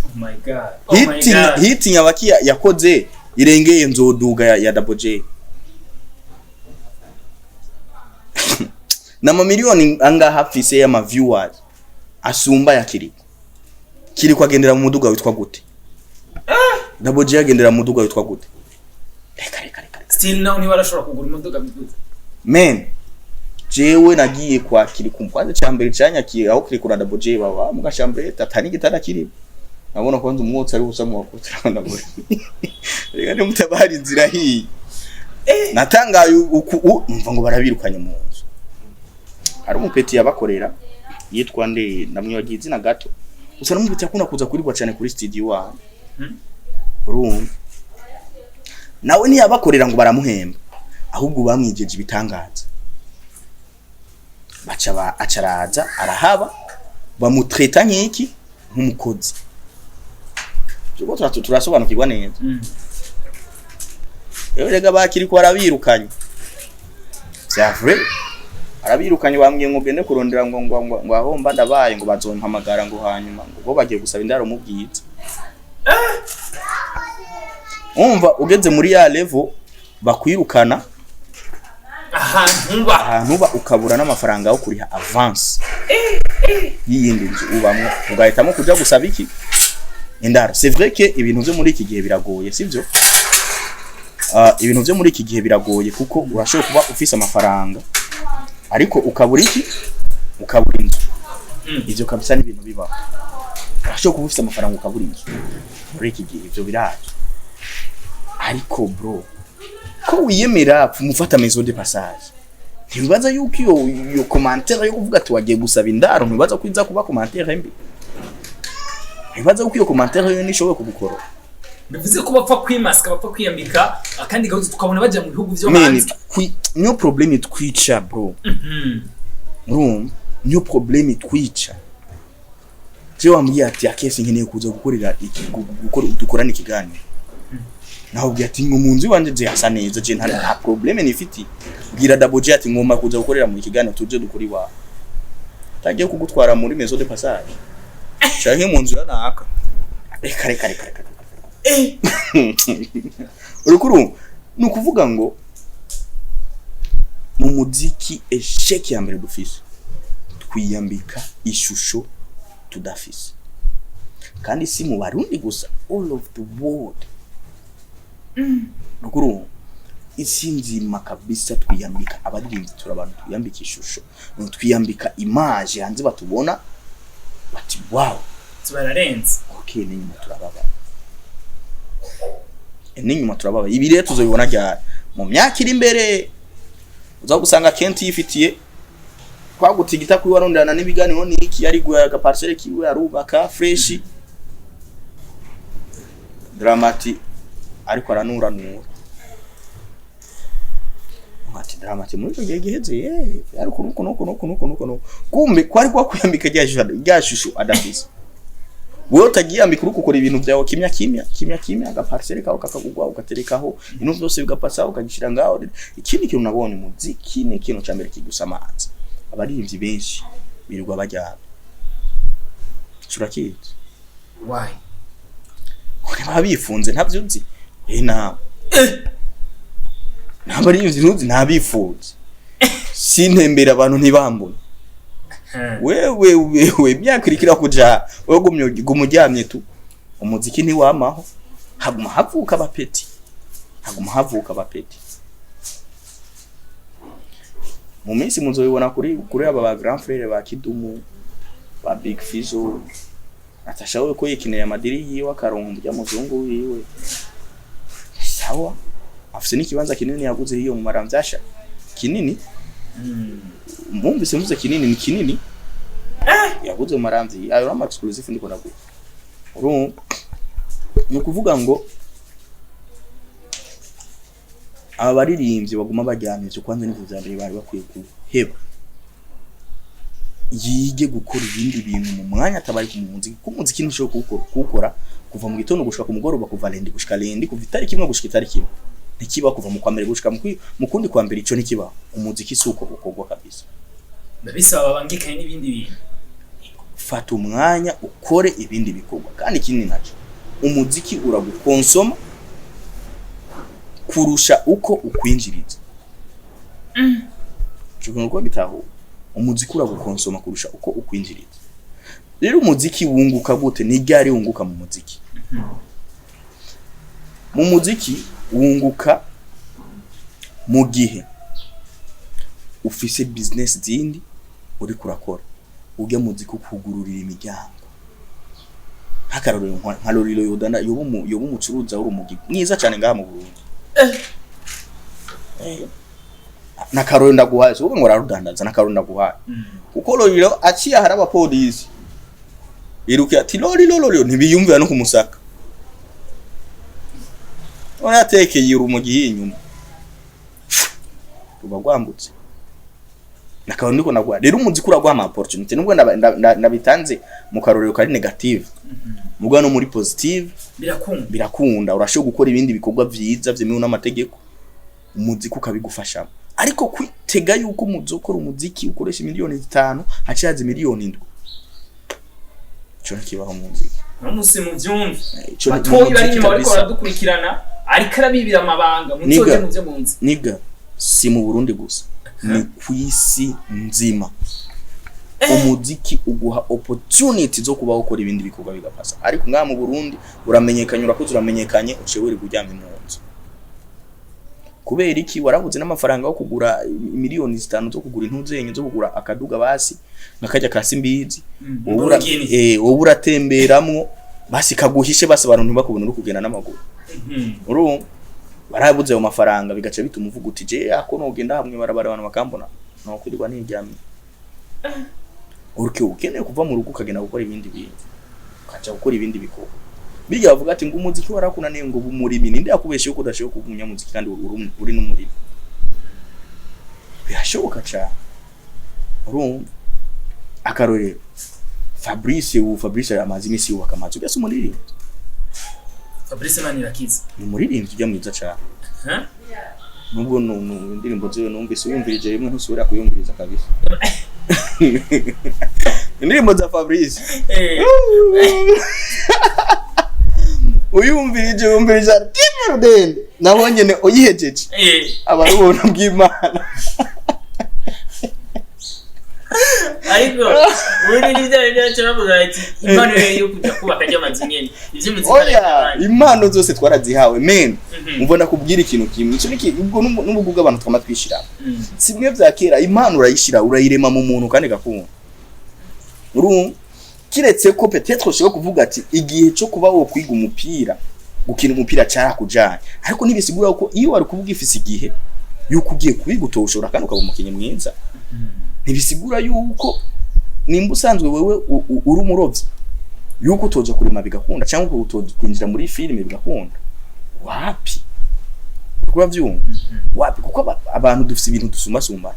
Oh my God, oh my Hit God. Hit nyabaki yakoze irengeye nzoduga ya Double J na mamiliyoni angaha afise y'ama viewers asumba ya Kiriko. Kiriko agendera mu muduga witwa gute? Double J agendera mu muduga witwa gute? Reka, reka, reka, reka. Still now ntibarashobora kugura imodoka biguze. Men, jewe nagiye kwa Kiriko, kwanza cyambere cyanyakiye aho Kiriko na Double J baba mu gachambrette, atari igitanda kirimo. Nabona kwanza umwotsi ari ubusa mu wakutira ndabona. Reka nimutabari inzira hiyi. Natangaye uku umva ngo barabirukanye mu nzu. Hari umupeti yabakorera yitwa nde? Ndamwibagiye izina gato. Gusa n'umupeti akunda kuza kurirwa cyane kuri studio iwanjye. Urumva, nawe ntiyabakorera ngo baramuhemba, ahubwo bamwijeje ibitangaza. Baca ba acaraza arahaba, bamutreta nk'iki? Nk'umukozi. Turiko turasobanukirwa neza. Rero rega bakiri ko arabirukanye, c'est vrai, arabirukanye. Bambwiye ngo gende kurondera ngo aho mba ndabaye, ngo bazompamagara, ngo hanyuma ngo bagiye gusaba indaro mu bwiza. Umva, ugeze muri ya level bakwirukana ahantu ba ahantu uba, ukabura n'amafaranga yo kuriha avance y'iyindi nzu ubamwo, ugahitamo kuja gusaba iki? Indaro. C'est vrai que ibintu vyo muri iki gihe biragoye, sivyo? Ibintu vyo muri iki gihe biragoye, kuko urashobora kuba ufise amafaranga ariko ukabura iki? Ukabura inzu. Ivyo kabisa ni ibintu bibaho. Urashobora kuba ufise amafaranga ukabura inzu muri iki gihe, ivyo birazwi. Ariko bro, ko wiyemera mufata maison de passage, ntibibaza yuko iyo commentaire yo kuvuga ati wagiye gusaba indaro, ntibibaza ko iza kuba commentaire mbi? Ntibibaza ko iyo commentaire yo nishoboye kubukora? Bivuze ko bapfa kwimasika, bapfa kwiyambika akandi gahuzu, tukabona bajya mu bihugu vyo Mene hanze. Niyo problème twica, bro. Urumva, niyo problème twica. Je wambwiye ati akese nkeneye kuza gukorera iki, gukora dukorana ikiganiro, naho ubwiye ati ngo mu nzu iwanje je hasa neza, je nta problème nifiti. Bwira Double J ati ngomba kuza gukorera mu kiganiro, tuje dukora iwawe. Tagiye kugutwara muri maison de passage canke mu nzu ya naka. Reka, reka, reka, reka. Urukuru ni ukuvuga ngo mu muziki échec ya mbere dufise, twiyambika ishusho tudafise. Kandi si mu Barundi gusa, all of the world. Rukuru isi nzima kabisa twiyambika, abaririmbyi turi abantu twiyambika ishusho, twiyambika image hanze batubona bati: "Wow." Bararenze. Okay, n'inyuma turababara. N'inyuma turababara. Ibi rero tuzobibona ryari? Mu myaka iri imbere uza gusanga Kenti yifitiye kwagutigita kuri waronderana n'ibiganiro niki, yari guya agaparcelle kiwe, arubaka fresh. Dramati ariko aranuranura ati Dramati muri icyo gihe giheze ye yari uku nuku nuku nuku nuku nuku nuku. Kumbe kwari kwa kwiyambika rya shusho adafise. Wewe utagiyambika, uri gukora ibintu byawe kimya kimya kimya kimya, agaparcelle kawe kakagugwa, ugaterekaho ibintu byose bigapasa, ukagishyira ngaho. Ikindi kintu nabonye, umuziki ni ikintu cya mbere kigusamaza. Abaririmbyi benshi birirwa bajyana, turakizi. Why? Baba bifunze, ntabyo uzi. Nawe nta baririmbyi ntuzi, ntabifuza, sintembera abantu ntibambone. Wewe wewe, imyaka iriko irakuja, wewe gumye, guma uryamye tu. Umuziki ntiwamaho, haguma havuka abapeti, haguma havuka abapeti. Mu minsi muzobibona kuri aba ba grand frère ba Kidumu, ba Big Fizzo. Atashawe ko yikineye amadiri yiwe, akaronka umurya muzungu wiwe, sawa. Afise n'ikibanza kinini yaguze hiyo mu Maramvyasha, kinini. Mwumvise mvuze kinini, ni kinini yaguze mu Maramvya. Ayo ama exclusive ndiko ndaguha. Urumva, ni ukuvuga ngo aba baririmbyi baguma baryamye, ivyo kwanza nivyo vya mbere bari bakwiye guheba. Yige gukora ibindi bintu mu mwanya atabari ku muziki, kuko umuziki ntushobora kuwukora kuva mu gitondo gushika ku mugoroba, kuva lundi gushika lundi, kuva itariki imwe gushika itariki imwe. Ntikiba kuva mu kwa mbere gushika mu kundi kwa mbere, ico ntikiba. Umuziki si uko ukorwa kabisa. Ndabisaba babangikanye n'ibindi bintu. Fata umwanya ukore ibindi bikorwa. Kandi ikindi naco, umuziki uragukonsoma kurusha uko ukwinjiriza. Ico kintu uko gitahura, umuziki uragukonsoma kurusha uko ukwinjiriza. Rero umuziki wunguka gute? Ni ryari wunguka mu muziki? Mu muziki wunguka mu gihe ufise business zindi uriko urakora, urya muziki ukugururira imiryango. Nk'akarorero, nka Lolilo yodana yoba umucuruza w'urumogi mwiza cyane ngaha mu Burundi. N'akarorero ndaguhaye, si ngo ararudandaza, n'akarorero ndaguhaye, kuko Lolilo aciye ahari abapolisi iruke ati "Lolilo, Lolilo", ntibiyumvira no kumusaka. None yatekeye urumogi inyuma, ruba rwambutse. Nakaba ndiko naguha. Rero umuziki uraguha ama opportunity, nubwo ndabitanze mu karorero kari negative, mugabo no muri positive Birakunda. Birakunda. Urashobora gukora ibindi bikorwa vyiza vyemewe n'amategeko, umuziki ukabigufashamo. Ariko kwitega yuko muzokora umuziki ukoresha miliyoni 5 haciye haza miliyoni 7, ico ntikibaho mu muziki. Uno munsi muvyumve. Ico ni mu Batoyi bari muziki inyuma bariko kabisa. baradukurikirana, ariko arabibira amabanga, muzoje Niga. muvyo munzi. Niga, si mu Burundi gusa, ni kwisi nzima. Umuziki uguha opportunity zo kuba ukora ibindi bikorwa bigapasa. Ariko ngaha mu Burundi uramenyekanye, urakuze, uramenyekanye, uciye wirirwa uryamye mu nzu. Kubera iki? Warabuze n'amafaranga yo kugura miliyoni 5 zo kugura intuzenye, zo kugura akaduga basi nkakajya ka Simbizi. Lamborghini. Wowe uratemberamwo basi kaguhishe, basi abantu ntibakubone uri kugenda n'amaguru. Urumva, barabuze ayo mafaranga, bigaca bituma uvuga uti je ako nogenda hamwe barabara abantu bakambona, nokwirirwa niryamye. Uruke ukeneye kuva mu rugo ukagenda gukora ibindi bintu, ukaja gukora ibindi bikorwa. Bijya bavuga ati ngo umuziki warakunaniye, ngo umurimi, ninde yakubeshe yuko udashoboye kuba umunyamuziki kandi uri n'umurimi? Birashoboka cyane. Urumva, akarorero Fabrice. Ubu Fabrice amaze iminsi yubaka amazu, ugase umuririmbyi. Fabrice Manirakiza. Ni umuririmbyi ujya mwiza cyane. Huh? Nubwo indirimbo ziwe numvise, uyumvirije rimwe ntusubira kuyumviriza kabisa, indirimbo za Fabrice. Uyumvirije, wumvirije rimwe rudende, naho nyene uyihejeje aba ari ubuntu bw'Imana. Ariko ubundi ni bya bindi baca bavuga ati impano yo kujya kubaka ry'amazu nyene ivy'umuziki. Oya, impano zose twarazihawe men. Umva, nakubwira ikintu kimwe, ico niki ubwo n'ubwo bw'abantu twama twishira, si bimwe vya kera. Impano urayishira, urayirema mu muntu kandi gakunda. Urumva, kiretse ko peut-être ushobora kuvuga ati igihe cyo kuba wo kwiga umupira, gukina umupira cyarakujanye, ariko ntibisigura ko iyo wari kuvuga ifise igihe yuko ugiye kubiga utoshobora kandi ukaba umukinnyi mwiza. Ntibisigura yuko nimba usanzwe wewe uri umurovyi yuko utoja kurima bigakunda, cyangwa utoja kwinjira muri filime bigakunda. Wapi, kuba vyumva wapi, kuko abantu dufise ibintu dusumbasumbana.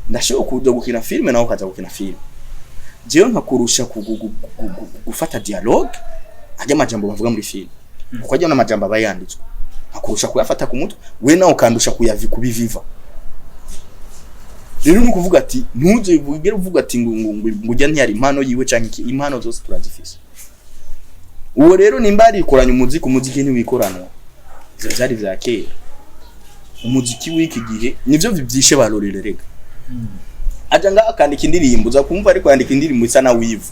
Ndashobora kuja gukina filime nawe ukaza gukina filime, jewe nkakurusha gufata dialogue, ajya amajambo bavuga muri filime, kuko ajya n'amajambo aba yanditswe, nkakurusha kuyafata ku mutwe, we nawe ukandusha kuyavi kubiviva. Rero ni ukuvuga ati ntuze wigere uvuga ati ngo ujya ntiyari impano yiwe canke iki. Impano zose turazifise. Uwo rero nimba arikoranye umuziki, umuziki ntiwikoranwa. Ivyo vyari vya kera. Umuziki w'iki gihe nivyo vyishe barorere. Rega aja ngaho akandika indirimbo, uza kumva ariko yandika indirimbo isa na wivu,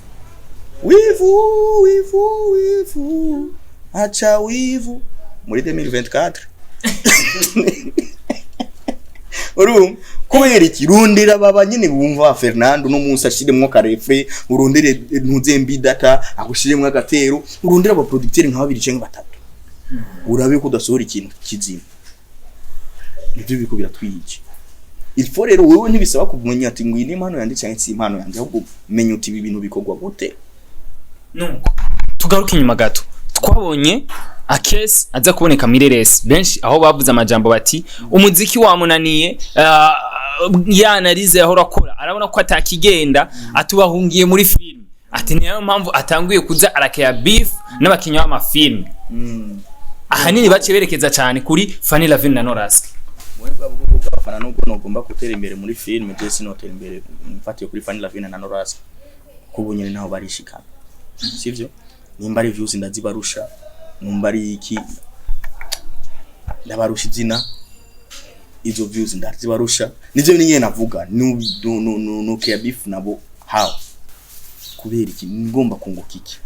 wivu, wivu, wivu, aca wivu muri 2024. Urumva kubera iki? Rondera baba nyene bumva Fernando no munsi ashiremwo ka refrain, urondere ntuzembi data agushiremwo agatero, urondere aba producteur nka babiri canke batatu, urabe ko udasohora ikintu kizima. Nivyo biriko biratwica. Il faut rero wewe ntibisaba kumenya ati ngo iyi ni impano yanje canke si impano yanje, ahubwo menya uti ibi bintu bikorwa gute. Nuko tugaruke inyuma gato, twabonye Akes aza kuboneka muri resi, benshi aho bavuze amajambo bati umuziki wamunaniye, ya analyse yahora akora arabona ko atakigenda, atubahungiye muri film, ati niyo mpamvu atanguye kuza arakeya beef n'abakinnyi b'amafilm, ahanini baciye berekeza cyane kuri Fanny Lavine na Norask. Muri bwa bwoko bw'abafana, nubwo nogomba gutera imbere muri film, je sinotera imbere mfatiye kuri Fanny Lavine na Norask, kuko ubu nyene naho barishikana, sivyo? Nimba ari views ndazibarusha, numba ari iki ndabarusha izina, izo views ndazibarusha. Nivyo nyene navuga, no no beef nabo how? Kubera iki? Ngomba kunguka iki?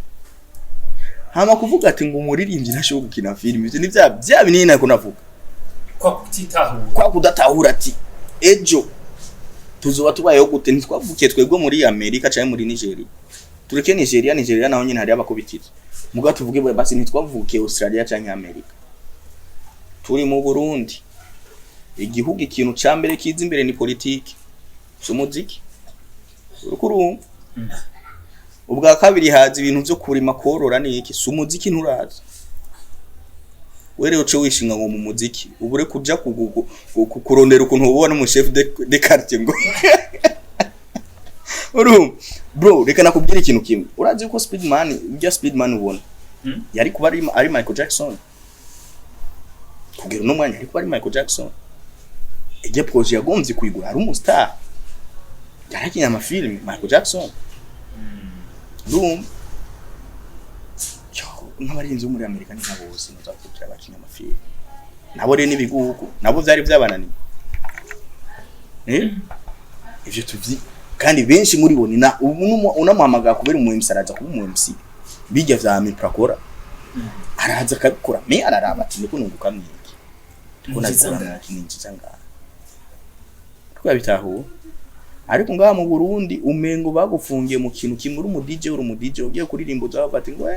Hama kuvuga ati ngo umuririmbyi ntashobora gukina film, ivyo ni vya binini nako navuga. Kwa kutitahura. Kwa kudatahura ati ejo tuzoba tubayeho gute? Ntitwavukiye twebwe muri Amerika canke muri Nigeria. Tureke Nigeria, Nigeria naho nyene hari abakubitira, mugabo tuvuge basi ntitwavukiye Australia canke Amerika, turi mu Burundi, igihugu ikintu ca mbere kiza imbere ni politiki, si umuziki. Uriko urumva? Ubwa kabiri haza ibintu vyo kurima, korora niki, si umuziki. Nturaza wewe uce wishinga ngo mu muziki ubure kuja kurondera ukuntu ubona mu chef de quartier ngo urumva. Bro, reka nakubwira ikintu kimwe. Urazi ko Speedman, ibya Speedman ubona, yari kuba ari Michael Jackson kugera uno mwanya, yari kuba ari Michael Jackson. Ijya projet yagombye kuyigura ari umustar, yarakinye amafilm Michael Jackson. Ndumva nk'abarinzi bo muri Amerika ni nka bose muzakubwira abakinnyi amafilm, nabo rero n'ibigugu nabo vyari vyabananiye. Ivyo tuvyi kandi benshi muri bo ni na ubu unamuhamagara kubera umu MC, araza kuba umu MC. Bijya vya Mipra akora, araza akabikora, me araraba ati niko nunguka mwiki, ndiko Ninjiza nabikora ngahe? Ninjiza ngahe? Twabitahuwe. Ariko ngaha mu Burundi umengo bagufungiye mu kintu kimwe. Uri umu DJ, uri umu DJ, ugiye kuririmba uzaba ati ngo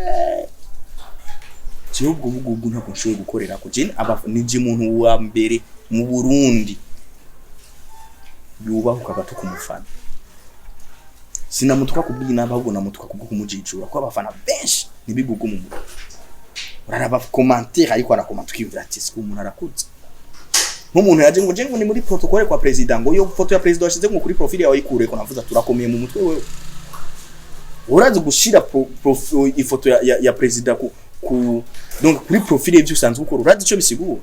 jewe ubwo bugugu ntabwo nshoboye gukorera ko. Je aba ni je muntu wa mbere mu Burundi yubahuka agatuka umufana. Sinamutuka kubw'inama, ahubwo namutuka kubwo kumujijura, ko abafana benshi ntibigugu mu mutwe. Uraraba commentaire ariko arakomanta, ukiyumvira ati siko umuntu arakuze. Nk'umuntu yaje ngo je ngo ni muri protocole kwa president, ngo iyo foto ya president washize ngo kuri profile yawe ikure ko. Navuze turakomeye mu mutwe. Wewe urazi gushira ifoto ya president ku donc kuri profile y'ivyo usanzwe ukora? Urazi ico bisigura?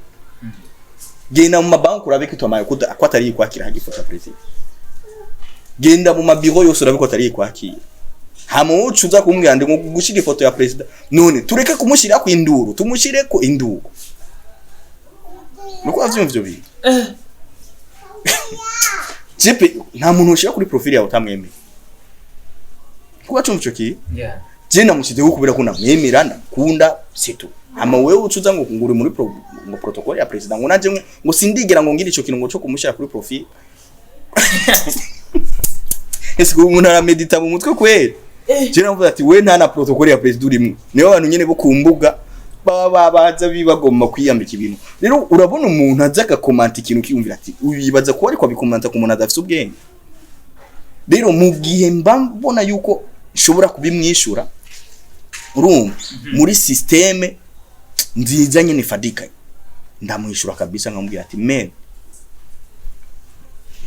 Genda mu mabanki urabe ko itamaye ko atari kwakira hagi ifoto ya president. Genda mu mabiro yose urabe ko atari kwakira. Hama wowe uza kumbwira ngo gushira ifoto ya president. None tureke kumushira ku induru, tumushire ku induru? Nuko avyumva ivyo bintu. Jepe nta muntu ushira kuri profile yawe utamwemeye. Kuba cumva ico kintu, je namushizeho kubera ko namwemera, ndakunda, c'est tout. Hama wewe ucuza ngo uri muri ngo protocole ya president, ngo naje ngo sindigera ngo ngira ico kintu ngo cyo kumushira kuri profile. Ese umuntu aramedita mu mutwe kweli? Je navuga ati we nta na protocole ya president urimo. Niyo abantu nyene bo ku mbuga baba baza bibagomba kwiyambika ibintu. Rero urabona umuntu aza agakomanta ikintu, ukiyumvira ati uyibaza ko ariko abikomanta ku muntu adafite ubwenge. Rero mu gihe mba mbona yuko nshobora kubimwishura, urumva, muri système nziza nyene ifadika, ndamwishura kabisa, nkamubwira ati men,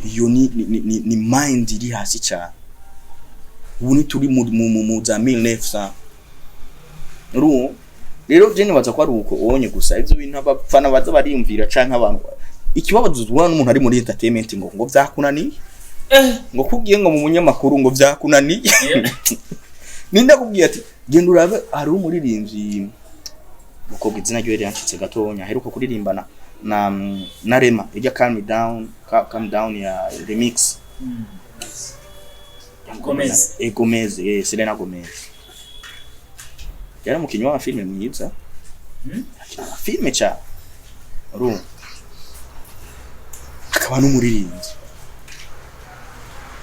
iyo ni mind iri hasi cyane. Ubu ntituri mu za 1900. Urumva rero, je nibaza ko ari uko ubonye gusa ivyo bintu abafana baza bariyumvira canke abantu. Ikibabazo ubona n'umuntu ari muri entertainment ngo vyakunaniye, ngo kubwiye ngo mu munyamakuru ngo vyakunaniye. Ninde akubwiye ati genda urabe? Hari umuririmbyi mukobwa, izina ryiwe ryancitse gatonya, aheruka kuririmbana na Rema ijya Calm Down, Calm Down ya remix. Gomez. Gomez, Selena Gomez yari umukinnyi w'amafilme mwiza. Akina amafilme cyane, urumva, akaba n'umuririmbyi.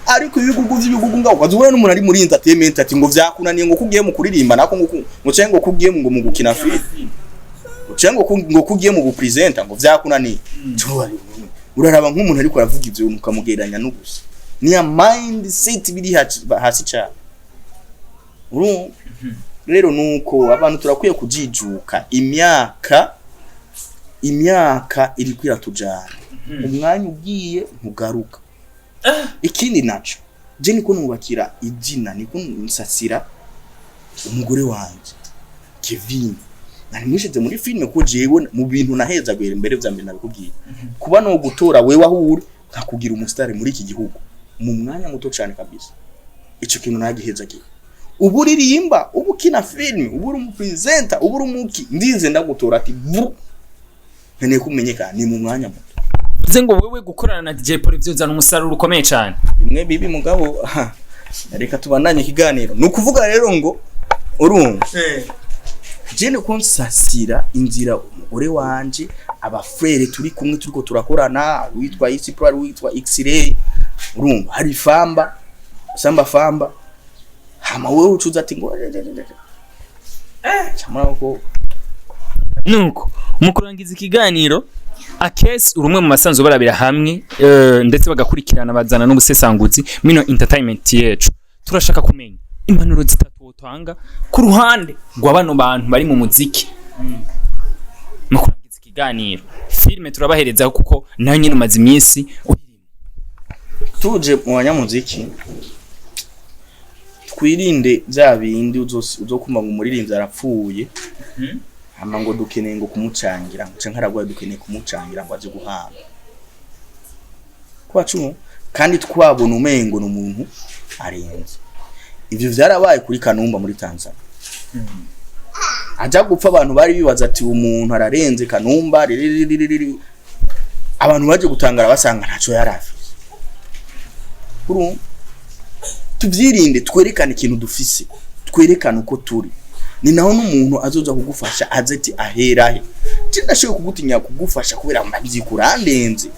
Ariko ibigugu vy'ibigugu ngaho ukaza ubona n'umuntu ari muri entertainment ati ngo vyakunaniye, ngo kugiye mu kuririmba nako, ngo canke ngo kugiye ngo mu gukina film, ngo canke ngo kugiye mu gupresenta, ngo vyakunaniye. Uraraba nk'umuntu ariko aravuga ivyo bintu, ukamugereranya n'ubusa. Ni ya mindset biri hasi cyane, urumva. Rero nuko abantu turakwiye kujijuka. Imyaka iriko iratujana, umwanya ugiye ntugaruka. Ikindi naco, je niko nubakira izina, niko nsasira umugore wanje Kevin, nari mushize muri filime, ko jewe mu bintu nahezaguye imbere vya mbere nabikubwiye, kuba no gutora wewe aho uri nkakugira umusitari muri iki gihugu mu mwanya muto cyane kabisa. Ico kintu nagihezagiye. Ubu uririmba, ubu ukina filime, ubu uri umupresenter, ubu uri umuki, ndize ndagutora ati vu nkeneye kumenyekana ni mu mwanya muto. Bivuze ngo wewe gukorana na DJ Paul vyozana umusaruro ukomeye cyane. Bimwe bibi, mugabo reka tubandanye ikiganiro. Ni ukuvuga rero ngo urumva, je niko nsasira inzira umugore wanje, abafrere turi kumwe, turiko turakorana, witwa Isi Pro, witwa X-Ray, urumva, hari Famba Samba Famba. Hama wewe ucuza ati ngo chamara ko. Nuko mu kurangiza ikiganiro, Akes, uri umwe mu basanzwe barabira hamwe ndetse bagakurikirana, bazana n'ubusesanguzi mino entertainment yecu. Turashaka kumenya impanuro zitatu wotanga ku ruhande rwa bano bantu bari mu muziki. Mu kurangiza ikiganiro, filime turabahereza kuko nayo nyine umaze iminsi uyirimo. Tuje mu banyamuziki, twirinde bya bindi uzokumva ngo umuririmbyi arapfuye, hama ngo dukeneye ngo kumucangira, ngo canke aragwaye, dukeneye kumucangira ngo aze guhamba kwacu, kandi twabona umengo ni umuntu arenze. Ivyo vyarabaye kuri Kanumba muri Tanzania. Aja gupfa, abantu bari bibaza ati umuntu ararenze Kanumba ririririri. Abantu baje gutangara basanga ntaco yarafise. Urumva, tuvyirinde, twerekane ikintu dufise, twerekane uko turi. Ni naho n'umuntu azoza kugufasha aze ati aherahe, je ndashoboye kugutinya kugufasha kubera ndabizi kurandenze.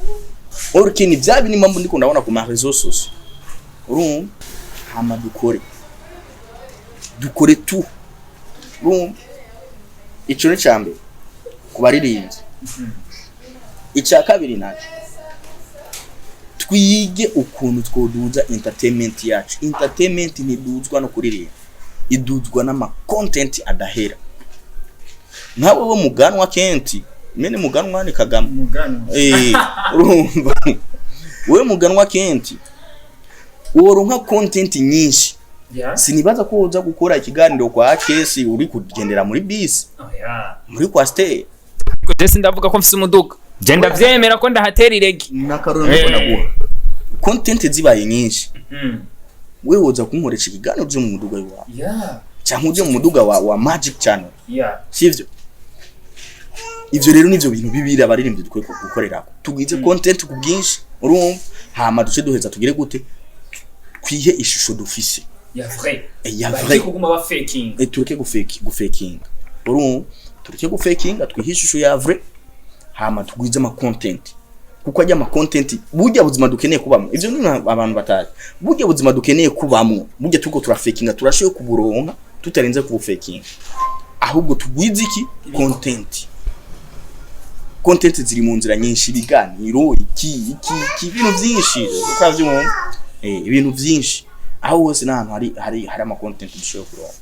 Orike ni vya bindi mpamvu ndiko ndabona ku ma réseaux sociaux, urumva. Hama dukore, dukore tu, urumva. Ico ni cambere ku baririmbyi. Icya kabiri naco, twige ukuntu twoduza entertainment yacu. Entertainment ntiduzwa no kuririmba, iduzwa n'ama content adahera. Nkawe wo muganwa Kenti, mene muganwa ni Kagame. Urumva, wewe muganwa Kenti woronka content nyinshi. Sinibaza ko uza gukora ikiganiro kwa Kesi uri kugendera muri bisi, muri coaster. Ariko je sindavuga ko mfise umuduga, je ndavyemera ko ndahatera iregi. N'akaroro ndiko ndaguha, content zibaye nyinshi, wewe woza kunkoresha ikiganiro uje mu muduga wawe cyangwa uje mu muduga wa Magic Channel, sivyo? Ivyo rero nivyo bintu bibiri abaririmbyi dukwiye gukorerako: tugwize content ku bwinshi, urumva, hama duce duheza tugire gute? Twihe ishusho dufise. Ya vrai. Ya Bareke vrai. kuguma ba faking. Tureke gufakinga, urumva, tureke gufakinga, twihe ishusho ya vrai, hama tugwize ama content, kuko ajya ama content burya buzima dukeneye kubamo. Ivyo ni abantu batazi burya buzima dukeneye kubamwo. Burya turiko turafakinga, turashoboye kuburonka tutarenze kubufakinga. Ahubwo tugwize iki? Content. Content ziri mu nzira nyinshi: ibiganiro, iki iki iki, ibintu byinshi, ukavyumva, ibintu byinshi. Aho hose n'ahantu hari ama content dushoboye kuronka.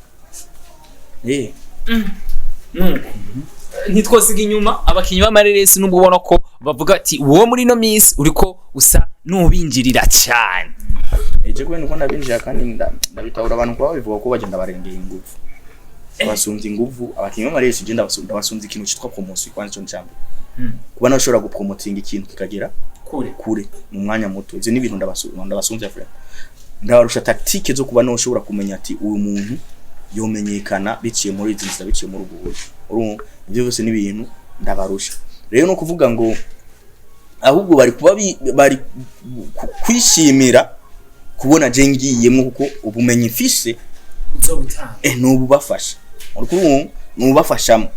Nuko ntitwosiga inyuma abakinyi b'amareresi, nubwo ubona ko bavuga ati uwo muri ino minsi uriko usa n'ubinjirira cyane. Eje kubera uko ndabinjira, kandi ndabitahura abantu kuba babivuga, ko bagenda barengera inguvu, basumbya inguvu abakinyi b'amareresi. Je ndabasumbya ikintu citwa promotion. Kwanza ico ncambere, kuba nashobora gupromotinga ikintu kikagera kure kure mu mwanya muto, ivyo ni ibintu ndabasumbya frère. Ndabarusha tactique zo kuba noshobora kumenya ati uyu muntu Yomenyekana biciye muri izi nzira, biciye muri ubwo buryo. Urumva, ibyo byose ni ibintu ndabarusha. Rero no kuvuga ngo ahubwo bari kuba bari kwishimira kubona je ngiyemwo, kuko ubumenyi mfise uzobutanga nububafasha. Uriko urumva, nubafashamo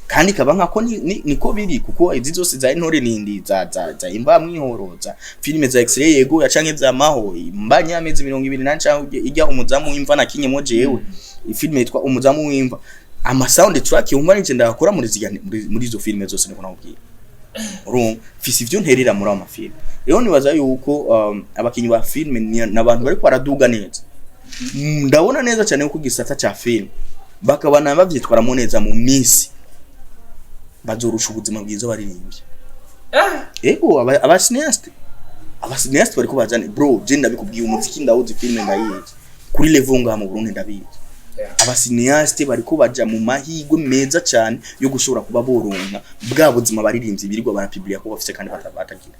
kandi kaba nkako niko biri, kuko izi zose za Intore Nindi, za Imba Mwihoro, za filime za X-ray, yego, ya canke za Maho mbanya amezi 24, canke ijya Umuzamu w'Imva na kinyemo jewe, ifilime yitwa Umuzamu w'Imva, ama sound track yumva nije ndakora muri ziga muri izo filime zose. Niko nakubwira, urumva, mfise ivyo nterera muri ayo mafilime. Rero nibaza yuko abakinyi ba filime n'abantu bariko baraduga neza. Ndabona neza cyane ko igisata ca filime bakabana bavyitwaramo neza, mu minsi bazorusha ubuzima bwiza baririmbye. Ego, aba cinéaste, aba cinéaste bariko bazane. Bro, je ndabikubwiye, umuziki ndawuzi, filime ndayizi kuri level ngaha mu Burundi, ndabizi. Aba cinéaste bariko baja mu mahigwe meza cyane yo gushobora kuba boronka bwa buzima baririmbyi birirwa barapibliya ko bafise kandi batagira.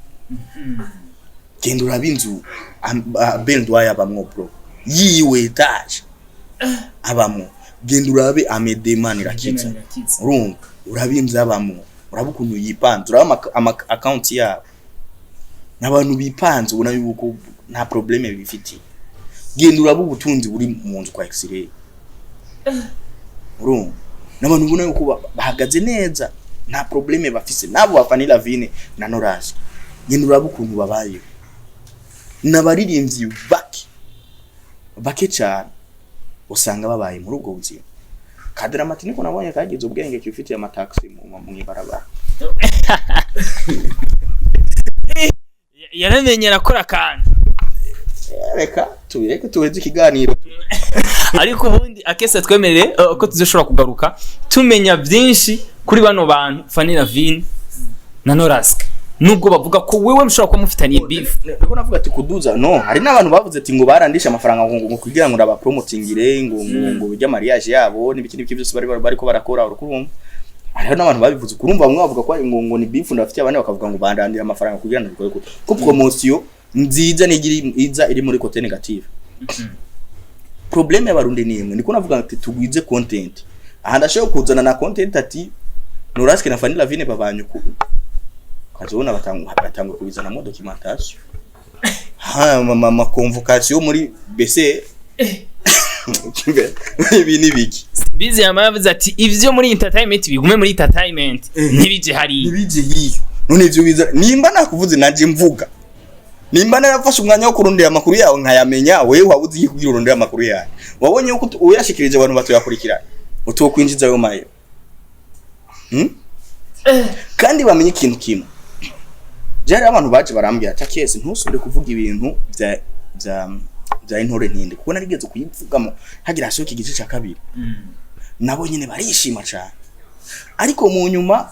Genda urabe inzu Ben Dwyer abamwo, bro, yiwe étage abamwo. Genda urabe Amede Manirakiza, urumva, urabe inzu abamwo, uraba ukuntu yipanze, uraba ama account yabo, n'abantu bipanze, ubona yuko nta problème bifitiye. Genda urabe ubutunzi buri mu nzu kwa X-ray, urumva, n'abantu ubona yuko bahagaze neza, nta problème bafise. Nabo bafani Lavine na Norasi, genda urabe ukuntu babayeho. N'abaririmbyi bake bake cyane usanga babaye muri ubwo buzima. Kadramati niko nabonye kagize ubwenge, kifitiye amataxi mu ibarabara. Yaramenye arakora akantu. Reka tubireke, tuheze ikiganiro. Ariko ubundi akese twemerere ko tuzoshobora kugaruka tumenya byinshi kuri bano bantu Fanny Lavine na Norask, nubwo bavuga ko wewe mushobora kuba mufitaniye beef. Niko navuga ati kuduza no hari n'abantu bavuze ati ngo barandisha amafaranga ngo kugira ngo ndabapromotingire ngo bijya mariage yabo n'ibiki n'ibiki byose bari bariko barakora. Urukurumva, hariho n'abantu babivuze. Kurumva, bamwe bavuga ko ari ngo ni beef ndafitiye, abandi bakavuga ngo bandandira amafaranga kugira ngo bikore ko promotion nziza nigira iza iri muri côté négative. Problème y'Abarundi ni imwe. Niko navuga ati tugwize content. Aha ndashobora kuzana na content ati Noraske na Fanny Lavine babanye ku ukazobona batangwa kubizanamo documentation, ha mama, convocation muri BC, ibi ni biki? Bizi yama yavuze ati ivyo muri entertainment bigume muri entertainment, ntibije hariya. Ntibije hiyo. None ivyo biza nimba nakuvuze nanje mvuga, nimba narafashe umwanya wo kurondera amakuru yawe nkayamenya, wewe wabuze iki kugira urondere amakuru yawe? Wabonye yuko uyashikirije abantu batoyakurikirana, utokwinjiza ayo mayo, Kandi bamenye ikintu kimwe, byari abantu baje barambwira ati: "Akese, ntusubire kuvuga ibintu bya Intore Ntindi," kuko narigeze kuyivugamo hagira hasohoka igice cya kabiri. Nabo nyine barishima cyane, ariko mu nyuma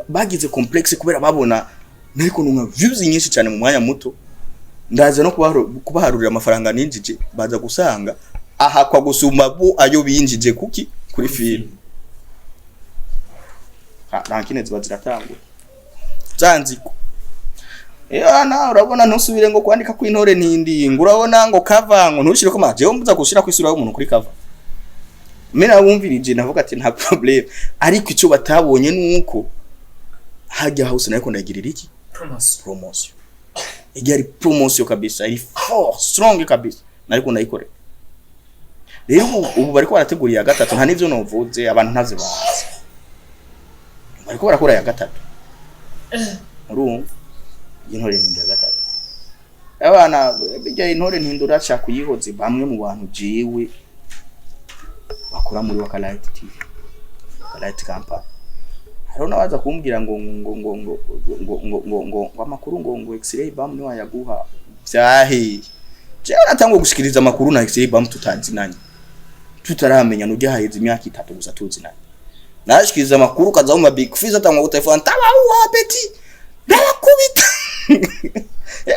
bagize complexe kubera babona nariko nunka views nyinshi cyane mu mwanya muto. Ndaza no kubaharurira amafaranga ninjije, baza gusanga ahakwa gusumba bo ayo binjije kuki kuri film. Ha, rankine ziba ziratangura zanziko. Ana urabona, ntusubire ngo kwandika ku Intore Ntindi, ngo urabona ngo cover, ngo ntushire ko maje mbuza gushira ku isura y'umuntu kuri cover. Mena bumvirije, navuga ati nta problème, ariko icyo batabonye nuko hajya house nariko ndagirira iki? Promotion. Ijya ari promotion kabisa, iri fort strong kabisa, nariko ndayikorera. Rero ubu bariko barategura iya gatatu. Nta n'ivyo novuze, abantu ntavyo bazi. Bariko barakora iya gatatu, urumva, Intore Ntindi ya gatatu. Abana bijya Intore Ntindi uraca kuyihoze. Bamwe mu bantu jewe bakora muri Wakalight TV, Wakalight Company, hariho n'abaza kumbwira ngo amakuru ngo X-ray Bam niwe yaguha vyahiye. Jewe natangwa gushikiriza amakuru na X-ray Bam tutazinanye, tutaramenya, nujya haheze imyaka 3 gusa tuzinanye. Nashikiriza amakuru, kaza mu Big Fizz atangwa ku telefone, tabawa petit, ndabakubita.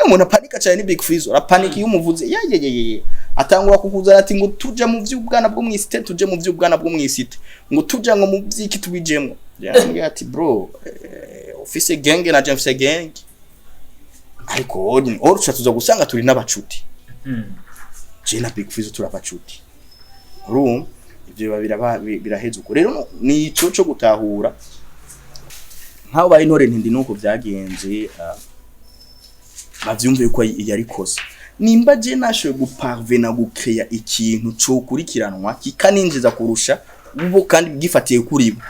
Umuntu apanika cyane ni Big Fizz, arapanika iyo umuvuze. Ya ya ya ya, atangura kukuzana ati ngo tuja mu vy'ubwana bwo mw'isite, tuje mu vy'ubwana bwo mw'isite, ngo tuja ngo mu vyiki tubijemwo. Yambwiye ati: "Bro, ufise gang na je mfise gang," ariko ori tuza gusanga turi n'abacuti. Je na Big Fizz turi abacuti. Urumva, ivyo biba biraheze uko. Rero ni ico co gutahura nk'abo bari Intore Ntindi, nuko vyagenze. Bavyumve yuko yari kosa. Nimba je nashoboye guparvena gukeya ikintu cokurikiranwa kikaninjiza kurusha bo, kandi gifatiye kuri bo,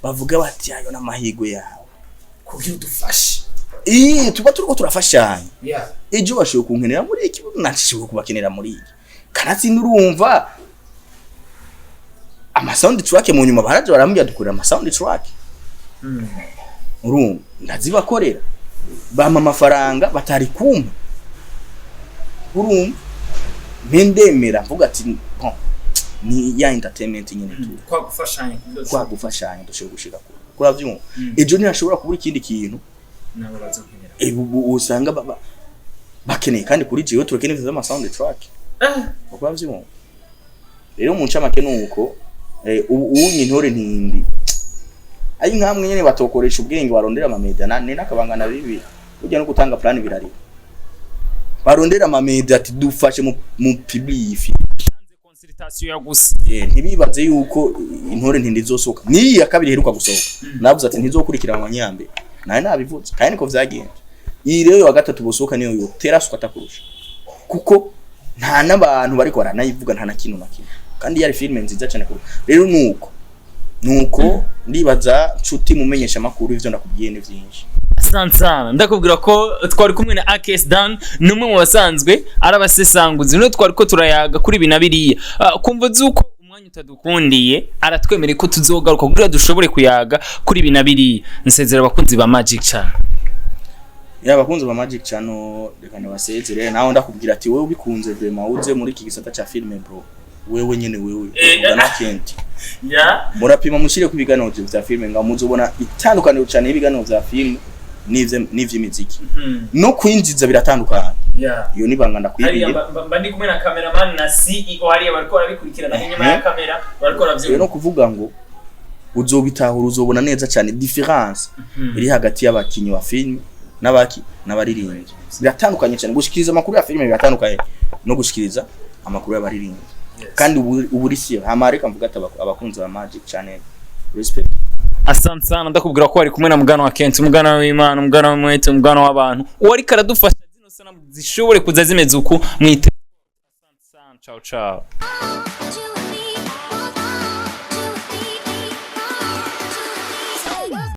bavuga bati: "Ayo n'amahirwe yawe." Kugira udufashe. Ii, tuba turiko turafashanya. Ejo bashoboye kunkenera muri iki, nashoboye kubakenera muri iki. Kanatsinda, urumva, ama sound track mu nyuma baraje barambwira: "Dukorera ama sound track." Urumva, ndazibakorera, bampa amafaranga batari kumpa. Urumva, mpe ndemera, mvuga ati: "Bon, ni ya entertainment nyene tu." Kwa gufashanya kugira Kwa gufashanya dushobora gushika kure, kuravyumva. Ejo ntihashobora kubura ikindi kintu. Nabo bazokenera. Ubu usanga bakeneye kandi kuri jewe turakeneye ivyo sound track, uravyumva. Rero mu ncamake nuko ubu unye Intore Ntindi ari nkamwe nyene batokoresha ubwenge, barondera ama media na ni nakabangana bibi. Burya no gutanga plan birari, barondera ama media ati: "Dufashe mu public." Consultation ya gusa. Ntibibaze yuko Intore Ntindi izosohoka. Niyi ya kabiri iheruka gusohoka, navuze ati ntizokurikiranwa nyambe, nawe nabivuze kandi niko vyagenze. Iyi rero wa gatatu bosohoka niyo yotera suka atakurusha, kuko nta n'abantu bariko baranayivuga, nta na kintu na kimwe, kandi yari filime nziza cyane. Kuru rero nuko ndibaza, nshuti mumenyesha makuru, ivyo ndakubwiye ni vyinshi. Asante sana. Ndakubwira ko twari kumwe na AKS Dan, ni umwe mu basanzwe ari abasesanguzi, niwe twari ko turayaga kuri ibi na biriya. Kumva zuko umwanya utadukundiye, aratwemereye ko tuzogaruka kugira dushobore kuyaga kuri ibi na biriya. Nsezera abakunzi ba Magic Channel. Ya, abakunzi ba Magic Channel, reka ndabasezere. Nawe ndakubwira ati: wewe ubikunze, vraiment uze muri iki gisata ca filime, bro. Wewe nyene, wewe ugana Kent. Murapima, mushire ku biganiro vya filime, nga muzobona itandukaniro cyane y'ibiganiro vya filime n'ivy'imiziki. No kwinjiza biratandukanye. Iyo ni banga Hariya ndakwibiye. mba ndi kumwe na cameraman na CEO hariya, bariko barabikurikirana inyuma ya kamera, bariko Rero baravyumva. no kuvuga ngo uzobitahura, uzobona neza cyane différence iri hagati y'abakinyi ba filime n'abaririmbyi. Biratandukanye cyane. Gushikiriza amakuru ya filime biratandukanye no gushikiriza amakuru y'abaririmbyi. Kandi ubu uri sure. Hama reka mvuga ati abakunzi ba Magic Channel, respect. Asante sana. Ndakubwira ko wari kumwe na mugana wa Kent, umugana w'Imana, umugana w'umwete, umugana w'abantu, uwo ariko aradufasha zino sanamu zishobore kuza zimeze uku mwite. Asante sana, ciao ciao. You